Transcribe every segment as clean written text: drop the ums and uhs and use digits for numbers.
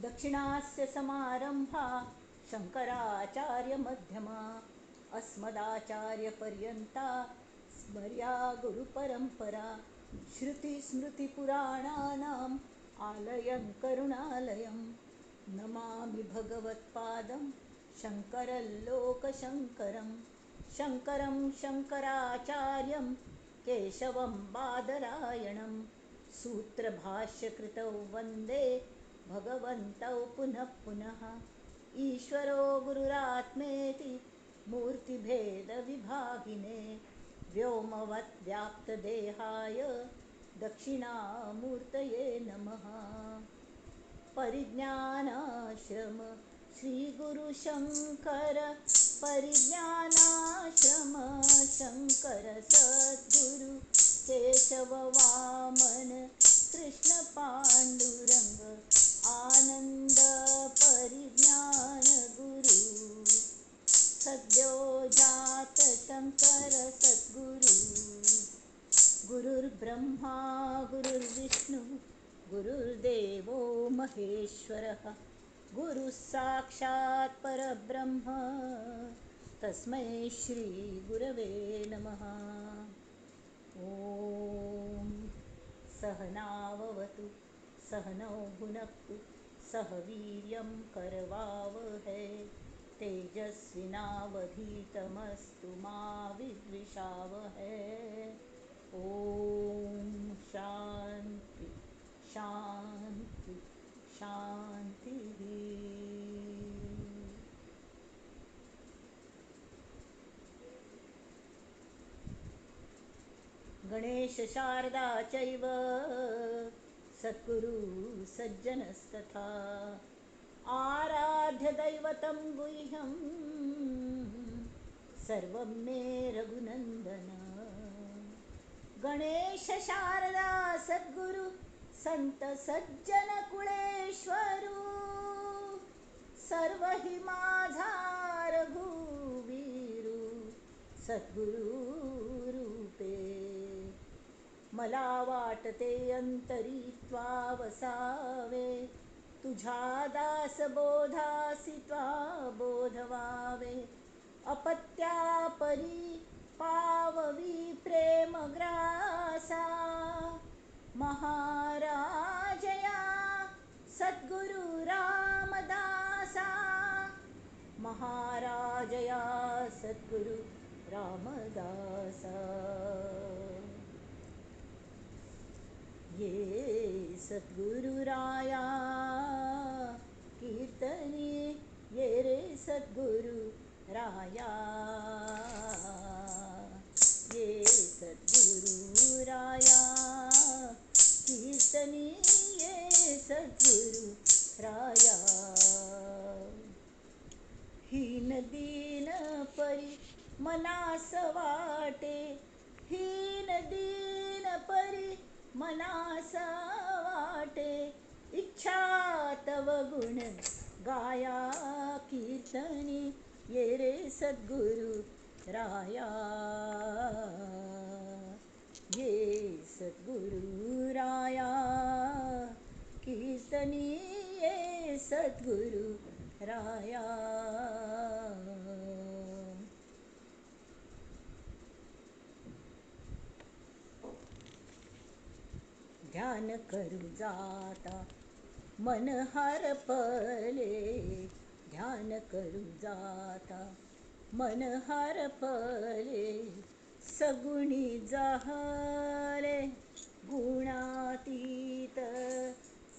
दक्षिणास्य समारंभा शंकराचार्यमध्यमा अस्मदाचार्यपर्यंता स्मर्या गुरुपरंपरा. श्रुतिस्मृतिपुराणानाम् आलयं करुणालयं नमामि भगवत्पादं शंकरं लोकशंकरं. शंकरं शंकराचार्यं केशवं बादरायणं सूत्रभाष्यकृतौ वंदे भगवन्तौ पुनः पुनः. ईश्वरो गुरुरात्मेति मूर्तिभेदविभागिने व्योमवत् व्याप्तदेहाय दक्षिणामूर्तये नमः. परिज्ञानाश्रम श्रीगुरुशंकर परिज्ञानाश्रम शंकर सद्गुरु केशव वामन कृष्ण पांडुरंग आनंद परिज्ञान गुरु सद्यो जात शंकर सद्गुरु. गुरुर्ब्रह्मा गुरुर्विष्णु गुरुर्देवो महेश्वरः गुरुः साक्षात् परब्रह्म तस्मै श्री गुरवे नमः. ॐ सहनाववतु सहनौ भुनक्तु सह वीर्यं करवावहै तेजस्विनावधीतमस्तु मा विद्विषावहै. ॐ शांति शांति शांतिः. गणेश शारदा चैव सद्गुरु सज्जनस्तथा आराध्य दैवतं गुह्यं सर्वं मे रघुनंदन. गणेश शारदा सद्गुरु संत सज्जन कुळेश्वरू सर्व हि माझा रघुवीरू सद्गुरु रूपे. मला वाटते अंतरी त्वा वसावे तुझ्या दास बोधासी त्वा बोधवावे. अपत्या परी पाववी प्रेमग्रासा महाराजया सद्गुरु रामदासा. महाराजया सद्गुरु रामदासा. ये सद्गुरु राया कीर्तनी ये रे सद्गुरु राया. ये सद्गुरु राया कीर्तनी ये सद्गुरु राया. हीन दीन परी मनास वाटे हीन दीन परी मनास वाटे. इच्छा तव गुण गाया कीर्तनी ये रे सद्गुरु राया. ये सद्गुरु राया कीर्तनी ये सद्गुरु राया. ध्यान करू जाता मन हरपले ध्यान करू जाता मन हरपले. सगुणी जाहले गुणातीत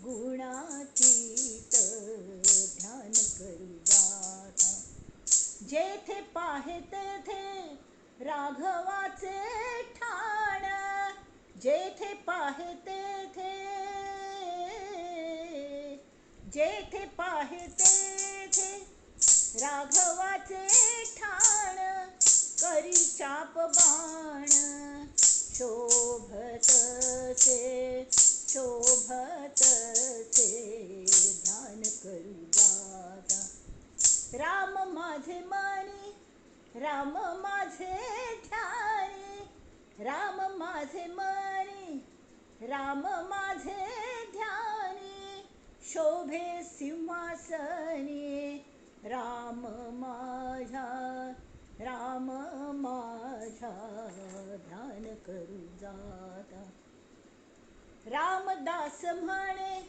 गुणातीत ध्यान करू जाता. जेथे पाहे तेथे राघवाचे ठाण जेथे पाहे तेथे जेथे पाहे तेथे राघवाचे ठाण. करी चाप बाण शोभतसे शोभतसे ध्यान करू जाता. राम माझे मनी राम माझे ध्यानी राम माझे मनी राम माझे ध्यानी. शोभे सिंहासनी. राम माझ्या राम माझ्या ध्यान करू जाता. रामदास म्हणे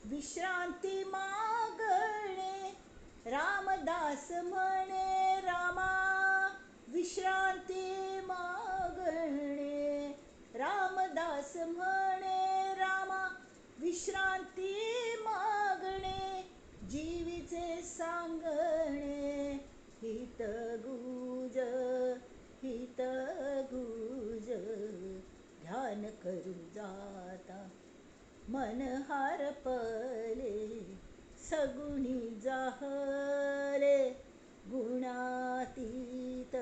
विश्रांती मागणे, रामदास म्हणे रामा विश्रांती मागणे, रामदास म्हणे रामा विश्रांती मागणे, जीवीचे सांगणे हित गुज हित गुज ध्यान करू जाता. मन हरपले सगुणी जाहले, गुणातीत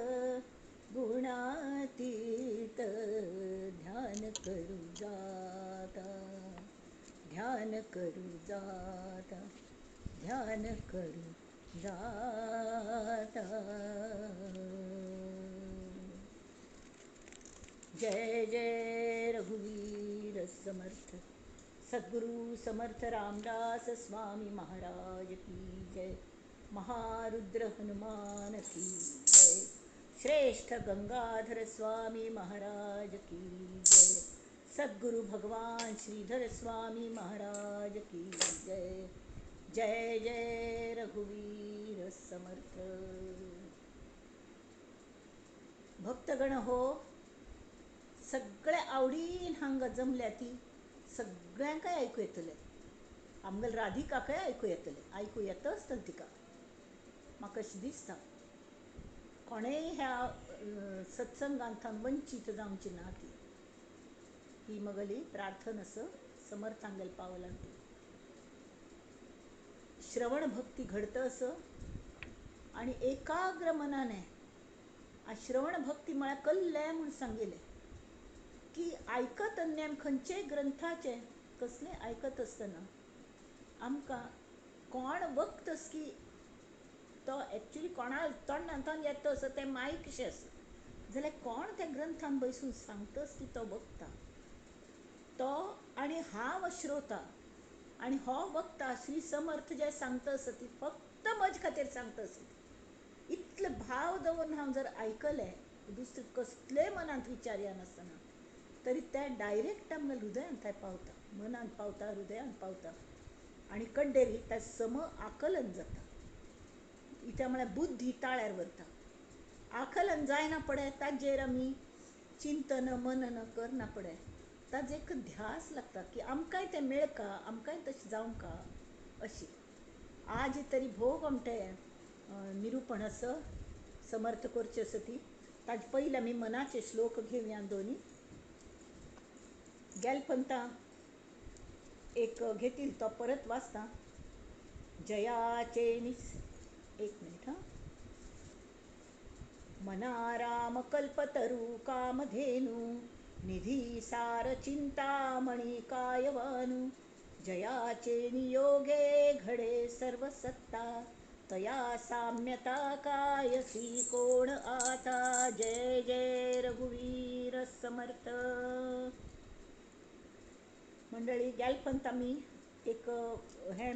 गुणातीत ध्यान करू जाता, ध्यान करू जाता, ध्यान करू जाता. जय जय रघुवीर समर्थ. सद्गुरु समर्थ रामदास स्वामी महाराज की जय. महारुद्र हनुमान की जय. श्रेष्ठ गंगाधर स्वामी महाराज की जय. सद्गुरु भगवान श्रीधर स्वामी महाराज की जय. जय जय रघुवीर समर्थ. भक्तगण हो, सगळ्या आवडीन हांगा जमल्या ती सगळ्यांकय आयकू येतलें. आमगेले राधिकाकय आयकू येतलें, आयकू येता आसतलें तिका, म्हाका अशें दिसता. कोणेय ह्या सत्संगांत वंचीत जावची ना ती, ही मगली प्रार्थना आसा समर्थांगेल पावलां ती. श्रवण भक्ती घडत असं आणि एकाग्र मनाने श्रवण भक्ती म्हळ्यार कल्लें म्हूण सांगिल्लें की आयकत आमी खंयचेय ग्रंथाचे कसलें आयकत आसतना आमकां कोण वक्तस की तो एक्चुली कोणा तोंडांतल्यान येता असो तें मायकशें आसा जाल्यार कोण त्या ग्रंथान बसून सांगतस की तो वक्ता तो आनी हांव श्रोता आनी हो वक्ता श्री समर्थ जे सांगता आसा ती फक्त म्हजे खातीर सांगता आसा. इतले भाव दवरून हांव जर आयकलें दुसरें कसलेय मनांत विचार येनासतना तरी ते डायरेक्ट आमगे हृदयांत थंय पावता, मनांत पावता, हृदयांत पावता आनी कड्डेरी त्या सम आकलन जाता. इत्या म्हळ्यार बुद्धी ताळ्यार व्हरता. आकलन जायना पडे ताजेर आमी चिंतन मनन करना पडे ताजो एक ध्यास लागता की आमकांय तें मेळका, आमकांय तशें जावंका अशी. आज तरी भोव आमटे निरूपण आसा समर्थ करचे आसा ती. ताजे पयलीं आमी मनाचे श्लोक घेवया दोनी. गेल पंता एक घेतील तो परत वाचता. जयाचे निस एक मिनिट हां. मना राम कल्पतरू कामधेनू निधी सार चिंतामणी कायवानू, जयाचे नियोगे घडे सर्वसत्ता तया साम्यता कायसी कोण आता. जय जय रघुवीर समर्थ. मंडळी, गेलपंत आमी एक हें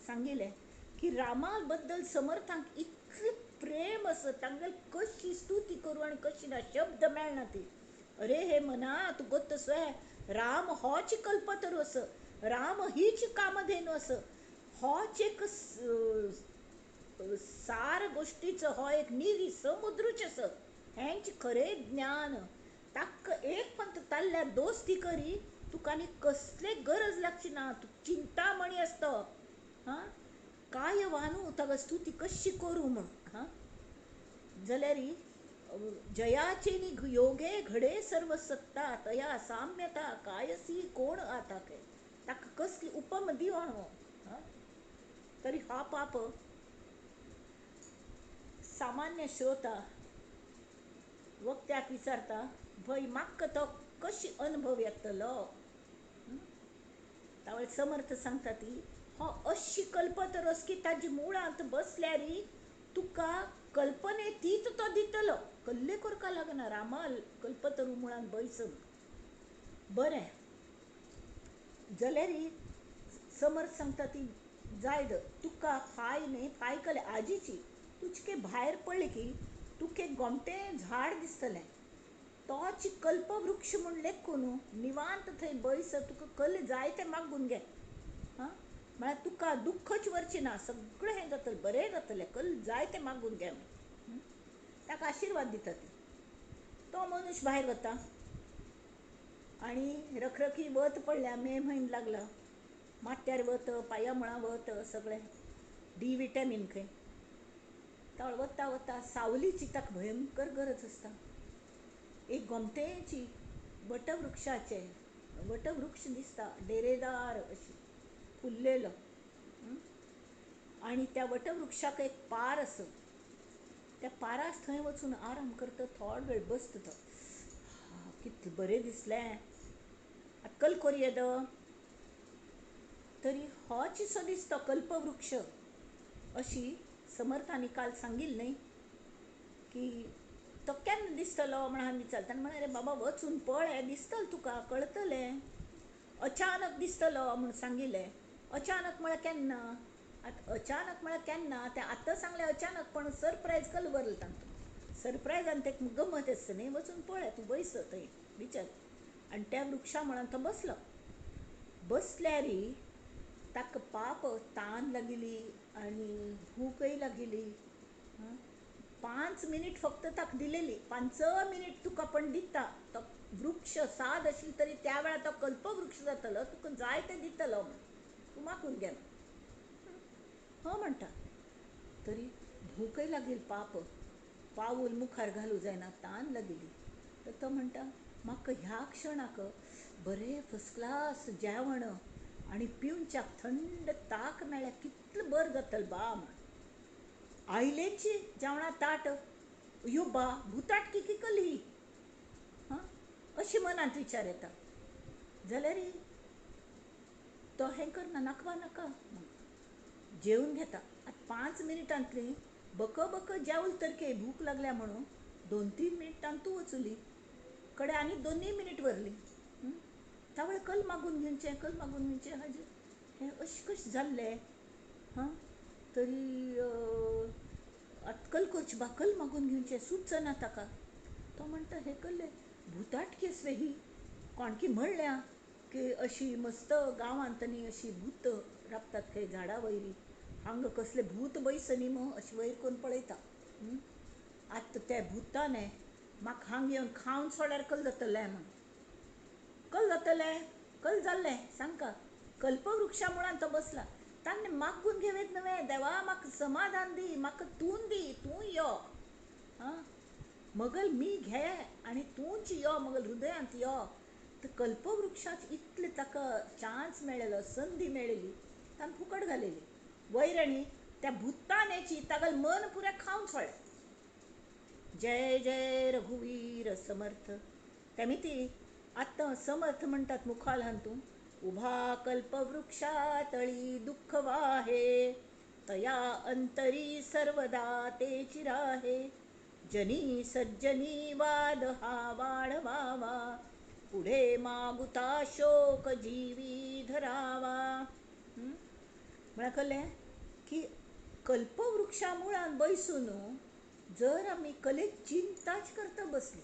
सांगिल्लें की रामा बद्दल समर्थांक इतलें प्रेम आसा, तांगेली कशी स्तुती करूं आनी कशी ना शब्द मेळना ती. अरे हे मना तूं गोत्त स्वय राम होच कल्पतरू आसा, राम हीच कामधेनू आसा, होच एक सार गोश्टीचो हो एक निधी समुद्रूच आसा. हेंच खरें ज्ञान. ताका एक पंत ताल्ल्या दोस्ती करी तुका आनी कसले गरज लागची ना, तूं चिंतामणी आसता. हां, काय वानू ताका स्तुती कशी करूं म्हूण. हां, जाल्यार जयाचे योगे घडे सर्व सत्ता तया साम्यता कायसी कोण आता काय, ताका कसली उपमा दिवन हो. तरी हा पाप सामान्य श्रोता वक्त्याक विचारता, भय म्हाका तो कशी अनुभव येतलो. तावळ समर्थ सांगता ती हो अशी कल्पतरस की ताजी मुळांत बसल्यार तुका कल्पने तीच तो दितलो, कल्ले करका लागना रामाल कल्पतरू मुळांत बैसून. बरें जाल्यार समर्थ सांगता ती जायद तुका फाय न्ही फाय कले आजीची तुजके भायर पडले की तुका एक गोमटें झाड दिसतलें, तोच कल्पवृक्ष म्हूण लेखून न्हू निवांत थंय बैस, तुका कल जाय तें मागून घे. हां म्हळ्यार तुका दुख्खच वरचें ना, सगळें हें जातलें, बरें जातलें, कल जाय तें मागून घे. ताका आशिर्वाद दिता ती. तो मनुष्य भायर वता आनी रखरखी वत पडल्या, मे म्हयनो लागला, माथ्यार वत, पांया मुळां वत, सगळें डी विटॅमीन खंय. तळ वता वता सावलीची ताका भयंकर गरज आसता. एक गोमटेची वटवृक्षाचे वटवृक्ष दिसता, डेरेदार अशी फुल्लेलो, आनी त्या वटवृक्षाक एक पार आसा, त्या पारास थंय वचून आराम करता, थोडो वेळ बसता तो. कितलें बरें दिसलें, अक्कल कोरयेद तरी होच सो दिसता कल्पवृक्ष. अशी समर्थांनी काल सांगिल्लें न्ही की तो केन्ना दिसतलो म्हण हांवें विचारलें. ताणें म्हळें, अरे बाबा वचून पळय, दिसतलो तुका, कळटलें. अचानक दिसतलो म्हूण सांगिल्लें. अचानक म्हळ्यार केन्ना? आतां अचानक म्हळ्यार केन्ना तें आतां सांगलें अचानक, पण सरप्रायज कल उरलें तांकां. सरप्रायजान ते गमत आसता न्ही, वचून पळय तूं, बैस थंय विचार. आनी त्या वृक्षा मुळान तो बसलो. बसल्यार ताका पाप तान लागिल्ली आनी भूकय लागिल्ली. 5 मिनीट फक्त ताका दिलेली, 5 मिनीट तुका पण दिता तो वृक्ष साद आशिल्लो तरी त्या वेळार तो कल्पवृक्ष जातलो, तुका जाय तें दितलो म्हण, तूं मागून घे. हय म्हणटा, तरी भूकय लागिल्ली, पाप पावूल मुखार घालूं जायना, तान लागिल्ली. तर तो म्हणटा, म्हाका ह्या क्षणाक बरें फर्स्ट क्लास जेवण आनी पिवच्याक थंड ताक मेळ्ळ्यार कितलें बरें जातलें बा म्हण. आयलेची जेवणा ताट, यो बा भुताट की कली, हां अशी मनांत विचार येता. जाल्यार तो हें करना, नाका नाका जेवन घेता. आतां 5 मिनटांतली बक बक जेवल तर के भूक लागल्या म्हणून 2-3 मिनटां तूं वचुली कडे आनी 2 मिनीट वरली. तावळ कल मागून घेवचें, कल मागून घेवचें, हाजें हें अशें कशें जाल्लें. हां तरी आतां कल करचें बा, कल मागून घेवचें सुचना ताका. तो म्हणटा, हें कल्लें भुताट केस वे ही, कोणकी म्हणल्या की अशी मस्त गांवांत न्ही अशी भूत राबतात खंय झाडां वयरी, हांगा कसले भूत बैस न्ही मग अशें वयर करून पळयता. आतां त्या भुताने म्हाका हांगा येवन खावन सोडल्यार कल जातलें म्हण, कल जातलें, कल जाल्लें सांगका. कल्पवृक्षा मुळान तो बसला. ताणें मागून घेवयत न्हय, देवा म्हाका समाधान दी, म्हाका तूं दी, तूं यो, आं मगल मी घे आनी तूंच यो, मगल हृदयांत यो. तर कल्पवृक्षाच इतले ताका चान्स मेळ्ळेलो, संदी मेळ्ळेली, ताणें फुकट घालेली. वैरणी त्या भुतानेची तागेलें मन पुरें खावन सोडलें. जय जय रघुवीर समर्थ. तेमी आतां समर्थ म्हणटात मुखाल हातूंत, उभा कल्पवृक्षा तळी दुःख वाहे, तया अंतरी सर्वदा ते चिराहे, जनी सज्जनी वाद हा वाढवावा, पुढे मागुता शोक जीवी धरावा. म्हळ्यार कळ्ळें की कल्पवृक्षा मुळान बैसून जर आमी कलेक चिंताच करता बसली,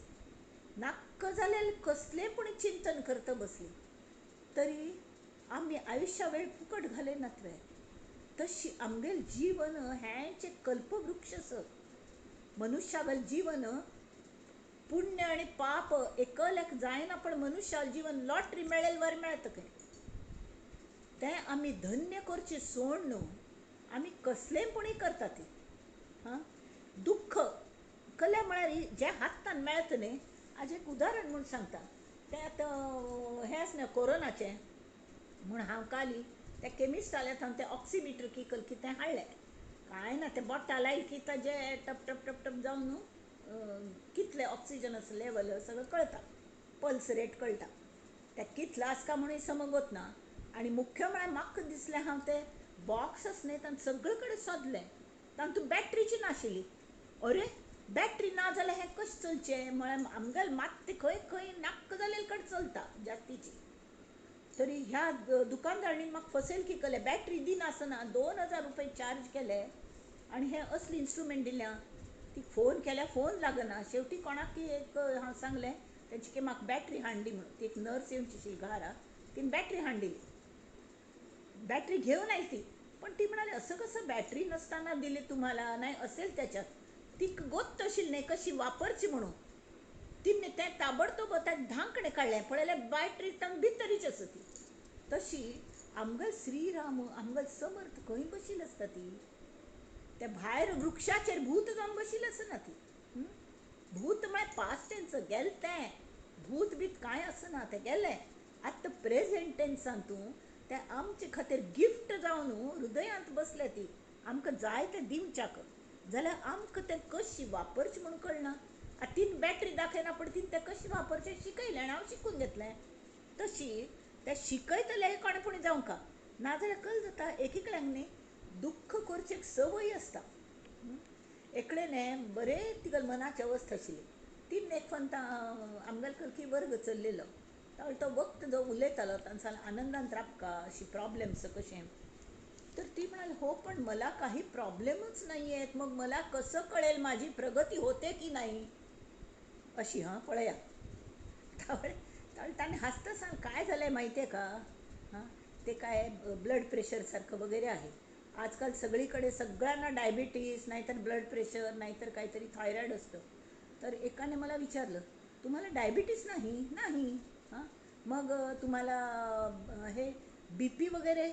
नाक्क जालें कसलें पूण चिंतन करता बसली, तरी आमी आयुश्या वेळ फुकट घालयनात वे. तशी आमगेलें जीवन हेंच एक कल्पवृक्ष आसा. मनुष्यागेलें जीवन पुण्य आनी पाप एकल्याक जायना, पण मनुष्यालें जीवन लॉटरी मेळ्ळें वर मेळता खंय. तें आमी धन्य करचें सोड न्हू, आमी कसलें पूण करता ती. हां दुख्ख कल्या म्हळ्यार जें हातान मेळता न्ही, हाजें एक उदाहरण म्हूण सांगता. तें आतां हें आसा न्हय कोरोनाचें म्हूण हांव काली त्या केमिस्टाल्या थंय तें ऑक्सिमिटर की कल कितें हाडलें. कांय ना, तें बोटां लायलें की ताजें टप टप टप टप जावन न्हू कितलें ऑक्सिजनाचो लेवल सगळें कळटा, पल्स रेट कळटा. तें कितलो आसता म्हणून समजत ना. आनी मुख्य म्हळ्यार म्हाका दिसलें हांव तें बॉक्स आसा न्ही तांकां सगळे कडेन सोदलें, तातूंत बॅटरीची नाशिल्ली. अरे बॅटरी ना जाल्यार हें कशें चलचें म्हळ्यार आमगेलें मात्तें खंय खंय नाक्क जाल्ले कडेन चलता जास्तीची. तरी ह्या दुकानदारांनी म्हाका फसयल की केलें, बॅटरी दिनासतना 2000 रुपये चार्ज केले आनी हें असलें इन्स्ट्रुमेंट दिल्या. ती फोन केल्यार फोन लागना. शेवटी कोणाक ती एक हांव सांगलें तेंची की म्हाका बॅटरी हाडून दी म्हणून. ती एक नर्स येवची आशिल्ली घरा, तिणें बॅटरी हाडून दिली. बॅटरी घेवन आयली ती, पण ती म्हणाली असं कसं बॅटरी नसताना दिली तुम्हाला, नाही असेल त्याच्यात. ती गोत्त आशिल्ली न्ही कशी वापरची म्हणून. तिणें तें ताबडतोब तें धांकणें काडलें, पळयल्यार बॅटरी तांक भितरीच आसा ती. तशी आमगेल श्रीराम आमगेल समर्थ खंय बशिल्ली आसता ती, ते भायर वृक्षाचेर भूत जावन बशिल्ली आसना ती. भूत म्हळ्यार पास्ट टेन्स, गेलें तें, भूत बीत कांय आसना, तें गेलें. आतां प्रेजेंट टेन्सान तूं तें आमचे खातीर गिफ्ट जावन हृदयांत बसल्या ती, आमकां जाय तें दिवच्याक. जाल्यार आमकां तें कशी वापरचें म्हणून कळना. आतां तीन बॅटरी दाखयना पण तीन तें कशें वापरचें शिकयलें आनी हांव शिकून घेतलें. तशी तें शिकयतलें कोणें पूण जावंक नाजाल्यार कल जाता. एक एकल्यांक न्ही दुख्ख करची एक संवय आसता. एकले न्ही बरें तिगेली मनाची अवस्था आशिल्ली. तीन एक फंत आमगेलो कलकी वर्ग चल्लेलो, तो वक्त जो उलयतालो ताणें सांगलें आनंदान राबका अशी प्रॉब्लेम्स कशें. तर ती म्हणाली हो पण मला काही प्रॉब्लेमच नाही आहेत, मग मला कसं कळेल माझी प्रगती होते की नाही. अशी हां पळया. ताणें हासता सांग काय झालं आहे माहिती आहे का, हां ते काय ब्लड प्रेशरसारखं वगैरे आहे. आजकाल सगळीकडे सगळ्यांना डायबिटीस नाहीतर ब्लड प्रेशर नाहीतर काहीतरी थायरॉईड असतं. तर एकाने मला विचारलं तुम्हाला डायबिटीस नाही? नाही. हां मग तुम्हाला हे बी पी वगैरे,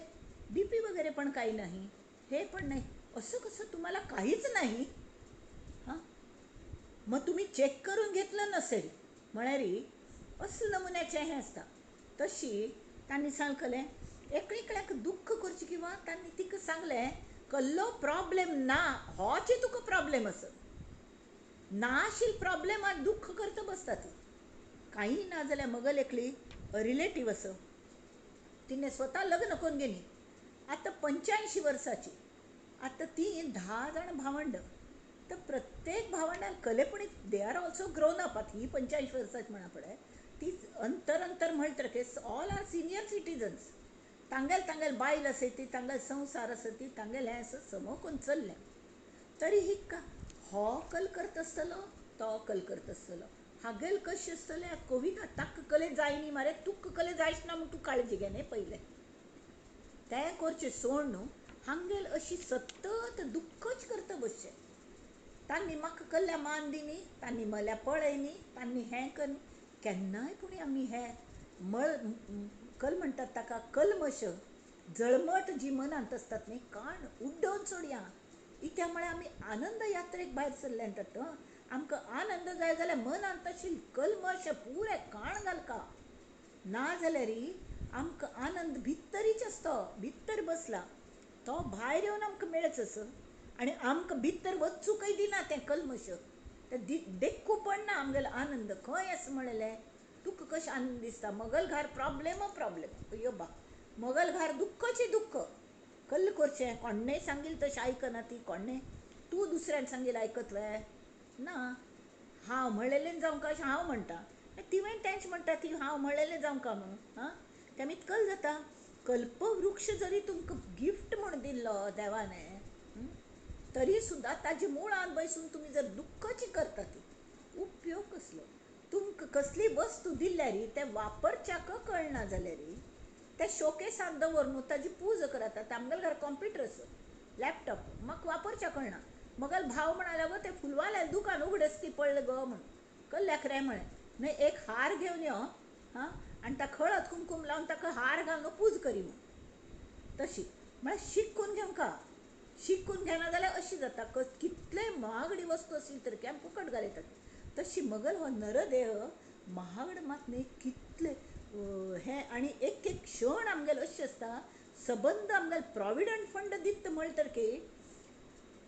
बी पी वगैरे पण काही नाही, हे पण नाही, असं कसं तुम्हाला काहीच नाही? हां मग तुम्ही चेक करून घेतलं नसेल म्हळ्यार असं नमुन्याचें हें आसता. तशी तांणी सांगलें एकल्याक दुख्ख करचें किंवां तांणी तिका सांगलें कसलो प्रॉब्लेम ना होच तुका प्रॉब्लेम आसा. ना आशिल्लो प्रॉब्लेम आनी दुख्ख करता बसता ती. कांय ना जाल्यार मगल एकली रिलेटीव आसा, तिणें स्वता लग्न करून गेली, आतां 85 वर्साची. आतां ती 10 जाण भावंड, तर प्रत्येक भावंडाक कलेपणी they are also grown up. आतां ही 85 वर्साची म्हणा पळय ती अंतर अंतर म्हणटकीर ऑल are senior citizens. तांगेल तांगेल बायल आसा ती, तांगेल संवसार आसा ती, तांगेल हें आसा समोकून चल्लें. तरी ही हो कल करता आसतलो, तो कल करता आसतलो, हागेल कशें आसतलें कविता ताका कले जाय न्ही मरे, तुका कले जायच ना म्हूण तूं काळजी घे न्ही पयलें, तें करचें सोड न्हू. हांगेल अशी सतत दुख्खच करता बसचें. तांणी म्हाका कल्ल्या मान दिनी, तांणी मल्या पळय न्ही, तांणी हें कर केन्नाय पूण आमी हें मळ कल म्हणटात ताका कल्मश जळमट जी मनांत आसतात न्ही काण उड्डोवन सोडया. इत्या म्हळ्यार आमी आनंद यात्रेक भायर सरले म्हणटात. आमकां आनंद जाय जाल्यार मनांत आशिल्ली कल्मश पुरें काण घालका, ना जाल्यार आमकां आनंद भितरीच आसता, भितर बसला तो भायर येवन आमकां मेळच आसा. आनी आमकां भितर वचूंकय दिना तें कल्मश, तें देखू पडना आमगेलो आनंद खंय आसा म्हणलें. तुका कशें आनंद दिसता? मगल घार प्रॉब्लेम प्रॉब्लेम, अय्यो बा मगल घार दुख्खचें दुख्ख. कल्ल करचें कोणें सांगील तशें आयकना ती, कोणें तूं दुसऱ्यान सांगील आयकत वे ना. हांव म्हणलेलें जावंक अशें हांव म्हणटा, तिवें तेंच म्हणटा ती हांव म्हणलेलें जावंक म्हणून. हां तें इतकल जाता. कल्पवृक्ष जरी तुमकां गिफ्ट म्हूण दिल्लो देवाने तरी सुद्दां ताजे मुळांत बसून तुमी जर दुख्खची करता ती उपयोग कसलो? तुमकां कसली वस्तू दिल्यार तें वापरच्याक कळना जाल्यार तें शोकेसांत दवर न्हू, ताजी पूजा करात. आतां आमगेल्या घरा कॉम्प्युटर आसा, लॅपटॉप, म्हाका वापरच्याक कळना. मगल भाव म्हणाले गो तें फुलवाल्या दुकान उगडेच ती पडलें गो म्हणून कल्ल्याक रे म्हळें न्हय एक हार घेवन यो हां आनी ताका हळद कुमकूम लावन ताका हार घालून पूज करी म्हूण. तशी म्हळ्यार शिकून घेवंका, शिकून घेना जाल्यार अशी जाता कितलेय महागडी वस्तू आसली तरी आमी फुकट घालयतात. तशी मगल हो नरदेह महागड मात न्ही कितले हें. आनी एक एक क्षण आमगेलो अशें आसता सबंद आमगेलो प्रोविडंट फंड दित म्हणटकीर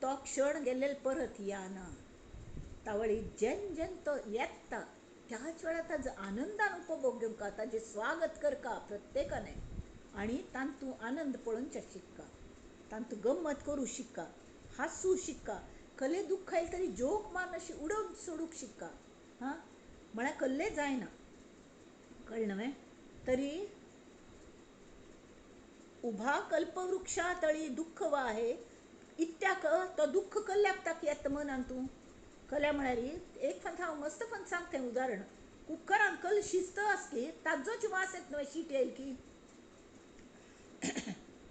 तो क्षण गेल्ले परत येना. तावळी जेन जेन तो येता त्याच वेळार ताजो आनंदान उपभोग घेवंका, ताजें स्वागत करका प्रत्येकाने आनी तातूंत आनंद पळोवच्या शिक्का, तातूंत गम्मत करूं शिक्का, हांसूं शिक्का, कले दुख्ख आयलें तरी जोक मारून अशी उडोवन सोडूंक शिक्का. हां म्हळ्यार कल्लें जायना, कळ्ळें न्हय? तरी उभा कल्पवृक्षा तळी दुःख वाहे इत्याक तो दुःख कल्ल्याक ताक येता मनान तूं कल्या म्हळ्यार एक फंत हांव मस्त फंत सांगता उदाहरण. कुकरान कल शिजत आसकी ताजोच वास येत न्हय शीट येयल की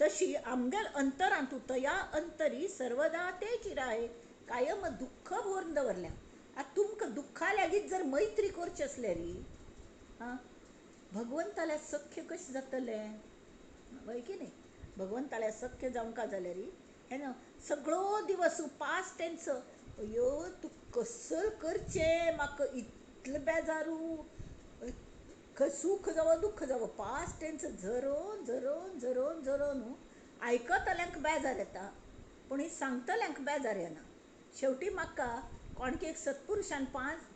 तशी आमगेल अंतरांतू तया अंतरी सर्वदा ते चिराय कायम दुःख भरून दवरल्या. आतां तुमकां दुःखा लागीत जर मैत्री करची आसल्यारी आं भगवंताल्या सख्य कशें जातलें वय की न्ही. भगवंताल्या सख्य जावंका जाल्यारी हें ना सगळो दिवस पास्ट टेन्स अयो तूं कसल करचें म्हाका इतलें बेजारू सूख जावं दुख्ख जावं पास्ट टेन्स झरोवन झरोवन झरोवन झरोवन आयकतल्यांक बेजार येता पूण ही सांगतल्यांक बेजार येना. शेवटी म्हाका कोणके एक सत्पुरुशान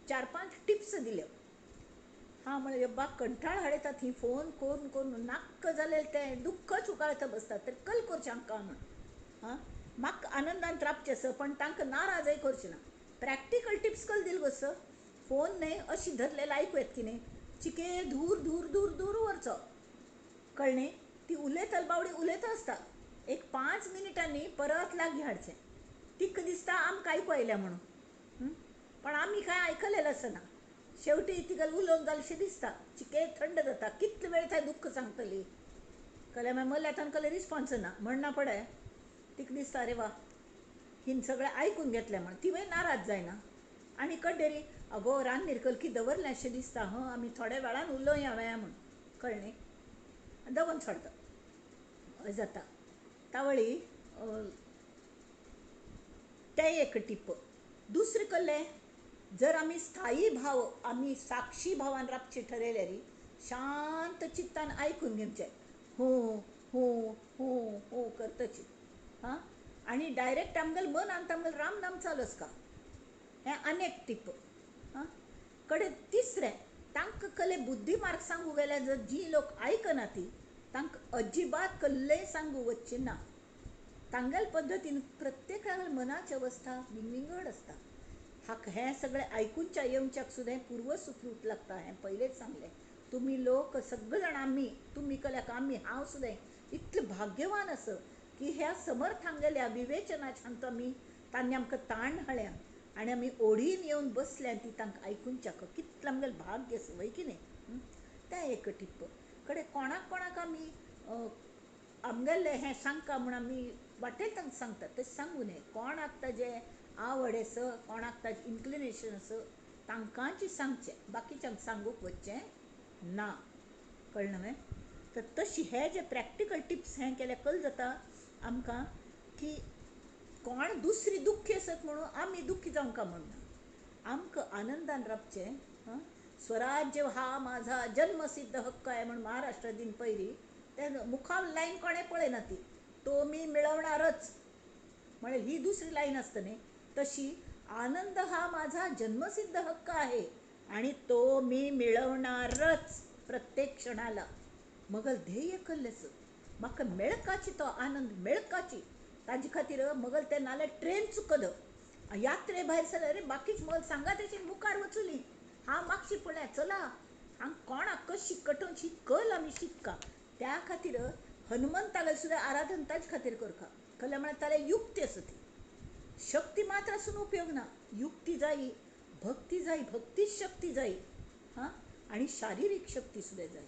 4-5 टिप्स दिल्यो. हांव म्हळें बा कंठाळ हाडयतात ही फोन करून करून नाक्क जालें तें दुख्खच उकाळत बसतात तर कल करचें हांकां म्हण. आं म्हाका आनंदान राबचें आसा पण तांकां नाराजय करचें ना. प्रॅक्टिकल टिप्स कल दिल गो सर. फोन न्हय अशी धरलेलं आयकू येत की न्ही चिके धूर धूर धूर धूर व्हरचो कळ्ळें. ती उलयतल बावडी उलयता आसता एक 5 मिनटांनी परत लागीं हाडचें. तिका दिसता आमकां आयकू आयल्या म्हणून पण आमी कांय आयकलेलें आसना. शेवटी तिका उलोवन जालेशें दिसता चिके थंड जाता. कितले वेळ थंय दुख्ख सांगतली कल्या मागीर मल्यातान कले रिस्पॉन्स ना म्हणना पडे तिका दिसता अरे वा हिन सगळें आयकून घेतलें म्हण ती मागीर नाराज जायना. आनी कड्डेरी अगो रान्नीर कलकी दवरलें अशें दिसता हं आमी थोड्या वेळान उलोवया व्हया म्हण कळ्ळें दवरून सोडता अशें जाता. तावळी तें एक टिप. दुसरें कल्लें जर आमी स्थायी भाव आमी साक्षी भावान राबचें ठरयल्यारी शांत चित्तान आयकून घेवचें हो हो हो हो करतची हां आनी डायरेक्ट आमगेल मनान आमगेल राम नाम चालू आसता. हें आनी एक टिप. हां कडेन तिसरें तांकां कले बुद्धी मार्ग सांगू गेल्यार जर जी लोक आयकना ती तांकां अजिबात कल्लेय सांगू वचचें ना. तांगेल पद्दतीन प्रत्येकाल्या मनाची अवस्था विंगविंगड आसता. हाका हें सगळें आयकुच्या येवच्याक सुद्दां पूर्वसुकृत लागता हें पयलेंच सांगलें. तुमी लोक सगळे जाण आमी तुमी कल्याक आमी हांव सुद्दां इतलें भाग्यवान आसा की ह्या समर्थांगेल्या विवेचनाच्यान तो आमी तांणी आमकां ताण हाडल्या आनी आमी ओडीन येवन बसल्या ती तांकां आयकुच्याक कितलें आमगेलें भाग्य आसा वय की न्ही. तें एक टिप्प. कडेन कोणाक कोणाक आमी आमगेलें हें सांगका म्हूण आमी वाटेल तांकां सांगतात तशें सांगू न्हय. कोणाक ताजें आवड आसा कोणाक ताजें इन्क्लिनेशन आसा तांकांच सांगचें बाकीच्यांक सांगूंक वचचें ना. कळ्ळें न्हय. तर तशी हे जे प्रॅक्टिकल टिप्स हें केल्यार कल जाता आमकां की कोण दुसरी दुख्खी आसत म्हणून आमी दुख्खी जावंका म्हणना. आमकां आनंदान राबचें. हां स्वराज्य हा माझा जन्मसिद्ध हक्क आहे म्हूण महाराष्ट्र दिन पयली ते मुखार लायन कोणें पळयना ती तो मी मिळवणारच म्हळ्यार ही दुसरी लायन आसता न्ही तशी आनंद हा माझा जन्मसिद्ध हक्क आहे आणि तो मी मिळवणारच प्रत्येक क्षणाला. मगल ध्येय कल्लेच म्हाका मेळकाची तो आनंद मेळकाची ताजे खातीर मगल ते नाल्यार ट्रेन चुकद यात्रे भायर सरले रे बाकीच मगल सांगा तेची मुखार वचुली हांव मागशी पळया चला हांव कोणाक कशी कटोवन शिकल आमी शिकका. त्या खातीर हनुमंताले सुद्दां आराधन ताजे खातीर करका. कल्या म्हळ्यार ताले युक्ती आसा ती शक्ती मात्र आसून उपयोग ना. युक्ती जायी भक्ती जायी भक्तीच शक्ती जायी हां आनी शारिरीक शक्ती सुद्दां जाय.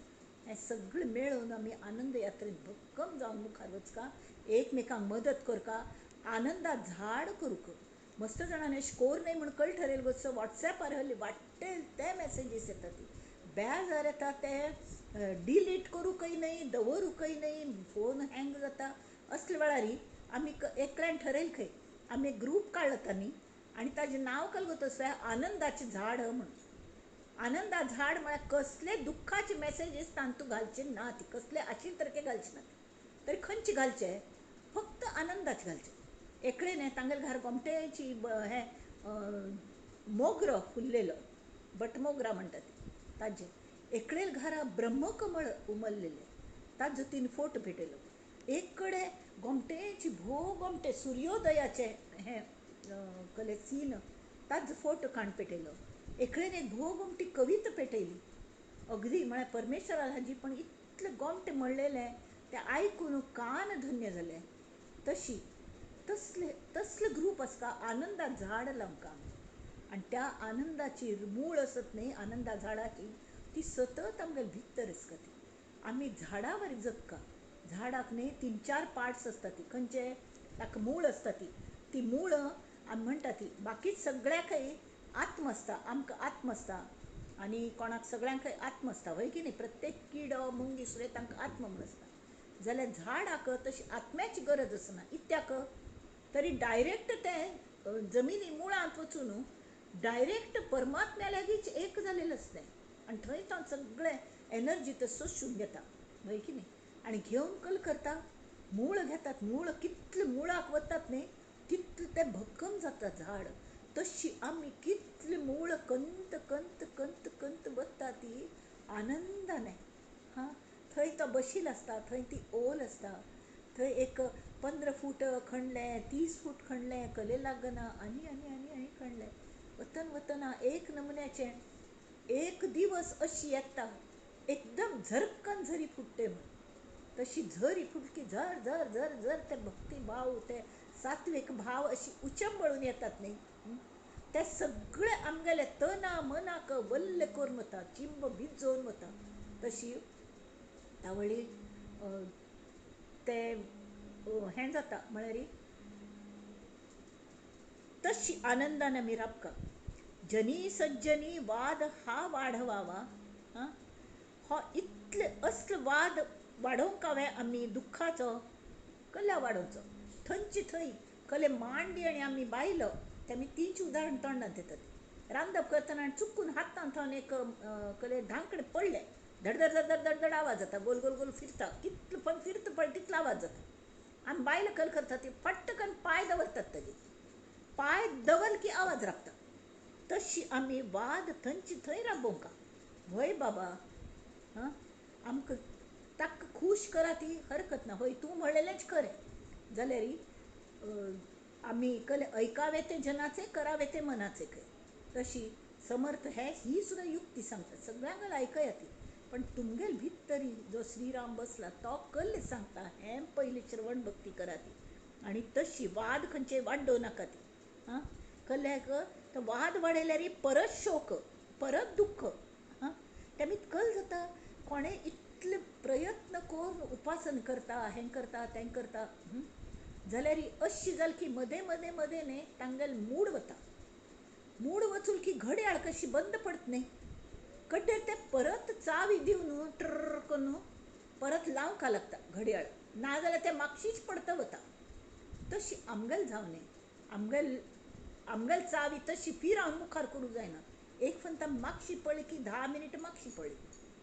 हें सगळें मेळोवन आमी आनंद यात्रेन भक्कम जावन मुखार वचका एकमेकांक मदत करका आनंदात झाड करूंक. मस्त जाणांनी अशें कोर न्हय म्हूण कळ ठरयल गो वॉट्सॅपार हल्ली वाटेल ते मॅसेजीस येता ती बेजार येता ते डिलीट करूंकय न्हय दवरूंकय न्हय फोन हँग जाता. असल्या वेळार आमी एकल्यान ठरयल खंय आमी एक ग्रूप काडलो तांणी आनी ताजें नांव कल तसलें आनंदाचें झाड म्हणून. आनंदा झाड म्हळ्यार कसले दुख्खाचे मॅसेजीस तांतू घालचे ना ती कसले आशिल्ले तरके घालचे ना तरी खंयचे घालचे फक्त आनंदाचे घालचे. एकले न्ही तांगेले घर गोमटेची हें मोगरो फुल्लेलो बटमोगरा म्हणटा ती ताजें एकले घरा ब्रह्मकमळ उमललेलें ताजो 3 फोटो भेटयलो. एक कडेन गोमटेची भोव गोमटे सुर्योदयाचें हें कले सीन ताजो फोटो काण पेटयलो. एकलेन एक भोव गोमटी कविता पेटयली अगदी म्हळ्यार परमेश्वरा हाजी पण इतलें गोमटें म्हणलेलें ते आयकून कान धन्य जाले. तशी तसले तसले ग्रूप आसता आनंदा झाड लावंक. आनी त्या आनंदाची मूळ आसत न्ही, आनंदा झाडाची ती सतत आमगेले भितर आसता. ती आमी झाडा वरी जगका. झाडाक न्ही 3-4 पार्ट्स आसता ती, खंयचे ताका मूळ आसता ती, ती मूळ आमी म्हणटा ती बाकी सगळ्याकय आत्म आसता, आमकां आत्म आसता आनी कोणाक सगळ्यांकय आत्म आसता, हय की न्ही? प्रत्येक किडो मुंगी सुद्दां तांकां आत्म म्हूण आसता. जाल्यार झाडाक तशी आत्म्याची गरज आसना, इत्याक तरी डायरेक्ट तें जमिनी मुळांत वचून डायरेक्ट परमात्म्या लागींच एक जालेलें आसता आनी थंय तो सगळें एनर्जी तो सोशून घेता, हय की न्ही? आनी घेवन कल करता, मूळ घेतात, मूळ कितले मुळाक वतात न्ही तितलें तें भक्कम जाता झाड. तशी आमी कितले मूळ कंत कंत कंत कंत वता ती आनंदाने. हां, थंय तो बशील आसता, थंय ती ओल आसता, थंय एक 15 फूट खणलें, 30 फूट खणलें, कले लागना आनी आनी आनी आनी खणलें, वतन वतना एक नमुन्याचें एक दिवस अशी येता एकदम झरकन झरी फुट्टे म्हूण, तशी झरी फुटकी झर झर झर झर ते भक्ती भाव ते सात्विक भाव अशी उचंबळून येतात न्ही, ते सगळे आमगेले तना मनाक वल्ले करून वता, चिंब भिजोवन वता. तशी तावळी ते हें जाता म्हळ्यार तशी आनंदान आमी राबका. जनी सज्जनी वाद हा वाढवावा, हां, हो इतले असले वाद वाडोवंक हांवें आमी दुख्खाचो कला वाडोवचो. थंयची थंय कले मांडी आनी आमी बायलो ते आमी तींच उदाहरण तोंडांत येतात. रांदप करतना चुकून हातांत थावन एक कले धांकणे पडलें, धडधड धडधड धडधड आवाज जाता, गोल गोल गोल फिरता, कितलो पण फिरता पळय तितलो आवाज जाता. आनी बायलो कल करता ती फट्टकन पांय दवरतात, ताजेर पांय दवर की आवाज राबता. तशी आमी वाद थंयची थंय राबोवंक. व्हय बाबा, हां, आमकां ताका खूश करा ती हरकत ना, हय तूं म्हणलेलेंच खरें जाल्यार आमी कले ऐकावे ते जनाचे करावे ते मनाचे खंय. तशी समर्थ हे ही सुद्दां युक्ती सांगता, सगळ्यांक आयकया ती, पण तुमगेल भितरी जो श्रीराम बसला तो कल्ल सांगता हें पयलीं श्रवण भक्ती करा ती. आनी तशी वाद खंयचे वाडोवं नाका ती. हां, कल्याक तो वाद वाडयल्यार परत शोक परत दुख्ख. हां, तेमी कल जाता कोणें इतले प्रयत्न करून उपासन करता, हें करता तें करता, जाल्यार अशी जाल की मदें मदें मदें न्ही तांगेल मूड वता. मूड वचून की घड्याळ कशी बंद पडत न्ही, कड्डेर ते परत चावी दिवन ट्र करून परत लावंक लागता घड्याळ, नाजाल्यार ते मागशीच पडता वता. तशी आमगेल जावं न्ही, आमगेल आमगेल चावी तशी फिरावन मुखार करूंक जायना. एक फंता मागशी पडली की 10 मिनीट मागशी पडली,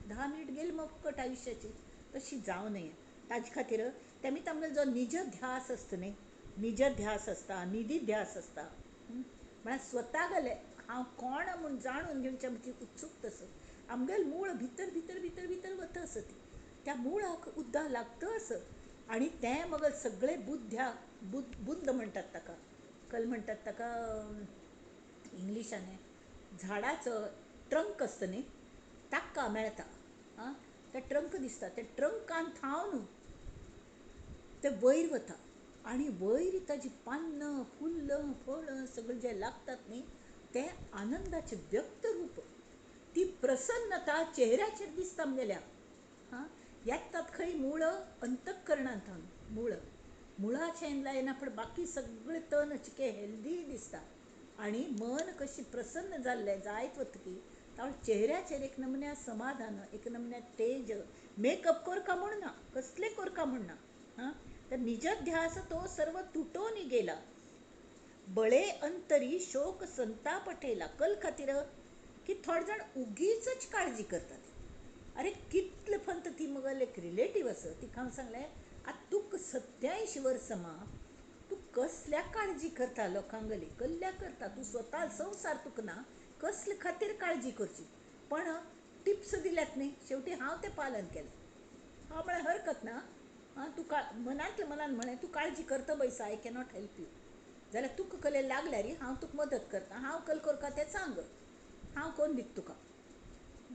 10 मिनीट गेली मग फुकट आयुश्याची. तशी जावं नये. ताजे खातीर तेमी तांगेलो जो निज ध्यास आसता न्ही, निज ध्यास आसता, निधी ध्यास आसता, म्हळ्यार स्वता गेले हांव कोण म्हूण जाणून घेवचे आमची उत्सुकता आसत, आमगेल मूळ भितर भितर भितर भितर वता आसत, त्या मुळाक उद्दा लागता आसत आनी तें मगल सगळे बुद्ध्या बुद्द म्हणटात ताका, कल म्हणटात ताका इंग्लिशान, झाडाचो ट्रंक आसता न्ही ताका मेळटा. आं, ते ट्रंक दिसता, ते ट्रंकान थावन ते वयर वता आनी वयर ताजी पान्नां फुल्लां फळां सगळें जें लागतात न्ही तें आनंदाचें व्यक्त रूप, ती प्रसन्नता चेहऱ्याचेर दिसता आमगेल्या. हां, येतात खंय मूळ अंतःकरणांत थावन, मूळ मुळाचें लायना पण बाकी सगळें तन चिके हेल्दी दिसता आनी मन कशी प्रसन्न जाल्लें जायत वतकी तावळ चेहऱ्याचेर एक नमुन्या समाधान, एक नमुन्या तेज, मेकअप करका म्हूण ना, कसलें करका म्हूण ना. हां, तर निज ध्यास तो सर्व तुटोनी गेला, बळे अंतरी शोक संताप ठेला. कल खातीर की थोडे जाण उगीच काळजी करतात. अरे कितले फंत ती मगल एक रिलेटीव आसा, तिका हांव सांगलें आतां तुका 87 वर्सां मा, तूं कसल्या काळजी करता लोकांगली, कसल्या करता तूं स्वता, संवसार तुका ना, कसले खातीर काळजी करची. पण टिप्स दिल्यात न्ही, शेवटी हांव तें पालन केलें. हांव म्हळें हरकत ना, आं, तूं मनांतल्या मनान म्हळें तूं काळजी करता बैसा, I cannot help you, जाल्यार तुका कले लागल्यार हांव तुका मदत करता, हांव कल करता तें सांग, हांव कोण दिता तुका,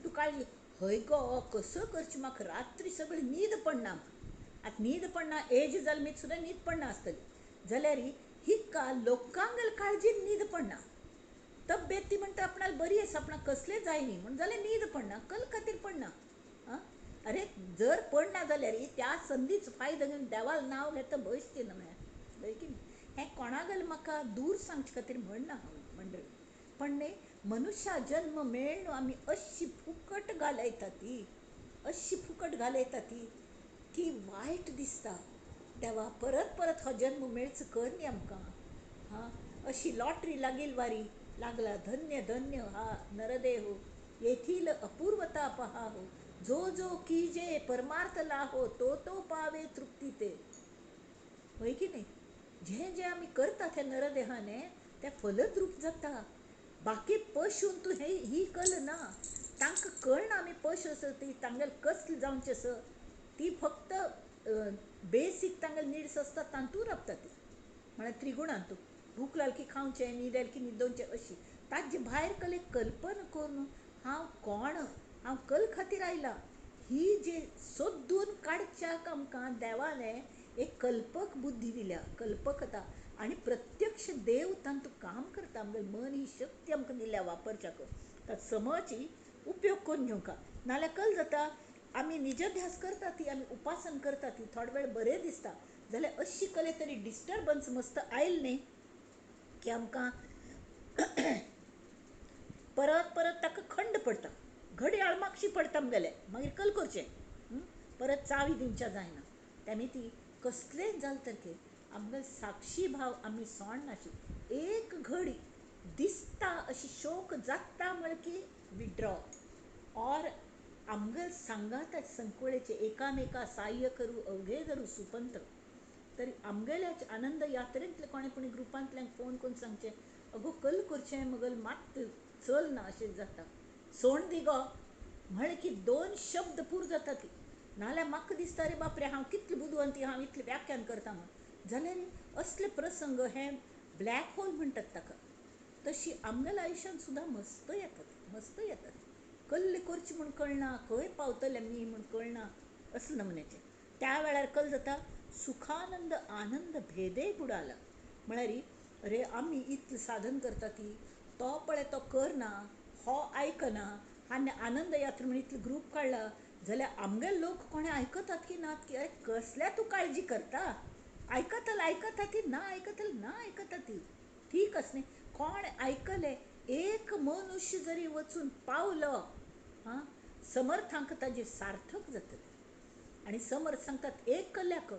तूं काळजी. हय गो, कसो करची, म्हाका रात्री सगळी न्हीद पडना. आतां न्हीद पडना, एज जाल मीत सुद्दां न्हीद पडना आसतली, जाल्यार हिका लोकांगेल काळजीन न्हीद पडना. तब्येत ती म्हणटा आपणाक बरी आसा, आपणाक कसलें जाय न्ही म्हूण, जाल्यार न्हीद पडना, कल खातीर पडना. आं, अरे जर पडना जाल्यार त्या संदीच फायदो घेवन देवाल नांव घेता बसचें ना म्हळ्यार की हें कोणागेल म्हाका दूर सांगचे खातीर म्हणना हांव मंडळी. पण न्ही मनुष्या जन्म मेळ्ळो आमी अशी फुकट घालयता ती, अशी फुकट घालयता ती की वायट दिसता. देवा परत परत हो जन्म मेळचो कर न्ही आमकां. हां, अशी लॉटरी लागील वारी लागला, धन्य धन्य हा नरदेह येथील अपूर्वता पहाहो, जो जो कीजे परमार्थ लाहो तो तो पावे तृप्ती ते. हय की न्ही? जें जें आमी करता त्या नरदेहाने तें फलद्रूप जाता. बाकी पशून तूं हे ही कल ना, तांकां कळना आमी पशु आसा ती तांगेल कसली जावचें आसा ती, फक्त बेसीक तांगेल निड्स आसता तांतूर राबता ती, म्हळ्यार त्रिगुणांतू भूक लागली की खावचें, न्हीद आयली की न्हिदोवचें अशी. ताजे भायर कले कल्पना करून हांव कोण, हांव कल खातीर आयला, ही जे सोदून काडच्याक आमकां देवाने एक कल्पक बुद्धी दिल्या, कल्पकता. आनी प्रत्यक्ष देव तांतू काम करता. आमगे मन ही शक्ती आमकां दिल्या वापरच्याक, तर समची उपयोग करून घेवंका. नाल्यार कल जाता आमी निजध्यास करता ती, आमी उपासन करता ती, थोडो वेळ बरें दिसता, जाल्यार अशी कले तरी डिस्टर्बन्स मस्त आयल न्ही की आमकां परत परत ताका खंड पडटा, घडयाळ मागशी पडटा आमगेले, मागीर कल करचें परत चावी दिवच्या जायना. तेमी ती कसलेंच जालें तर आमगेले साक्षी भाव आमी सोडनाशी, एक घडी दिसता अशी शोक जाता म्हळ्यार की विड्रॉ ऑर आमगेल सांगात संकोळेचे एकामेका साह्य करू अवघे धरू सुपंत. तरी आमगेल्या आनंद यात्रेंतले कोणे कोणी ग्रुपांतल्यान फोन करून सांगचें, अगो कल करचें मगल मात चल ना अशें जाता, सोण दी गो म्हळें की दोन शब्द पूर जाता ती. नाल्यार म्हाका दिसता रे बापरे हांव कितली बुदवंती, हांव इतलें व्याख्यान करता म्हूण. जाल्यार असले प्रसंग हे ब्लॅक होल म्हणटात ताका. तशी आमगेल्या आयुश्यांत सुद्दां मस्त येतात, मस्त येतात. कल्ले करची म्हूण कळना, खंय पावतले मी म्हूण कळना, असले नमुन्याचें. त्या वेळार कल जाता सुखानंद आनंद भेदे बुडाला. म्हळ्यार अरे आमी इतलें साधन करता ती, तो पळय तो करना, हो आयकना, आनी आनंद यात्रा म्हण इतलो ग्रूप काडला, जाल्यार आमगेले लोक कोणें आयकतात की नात की अरे कसल्या तूं काळजी करता, आयकतले आयकता ती, ना आयकतले ना आयकता ती, ठीक आसा न्ही. कोण आयकले एक मनुष्य जरी वचून पावलो हां समर्थांक ताजें सार्थक जातलें. आनी समर्थ सांगतात एक कल्याक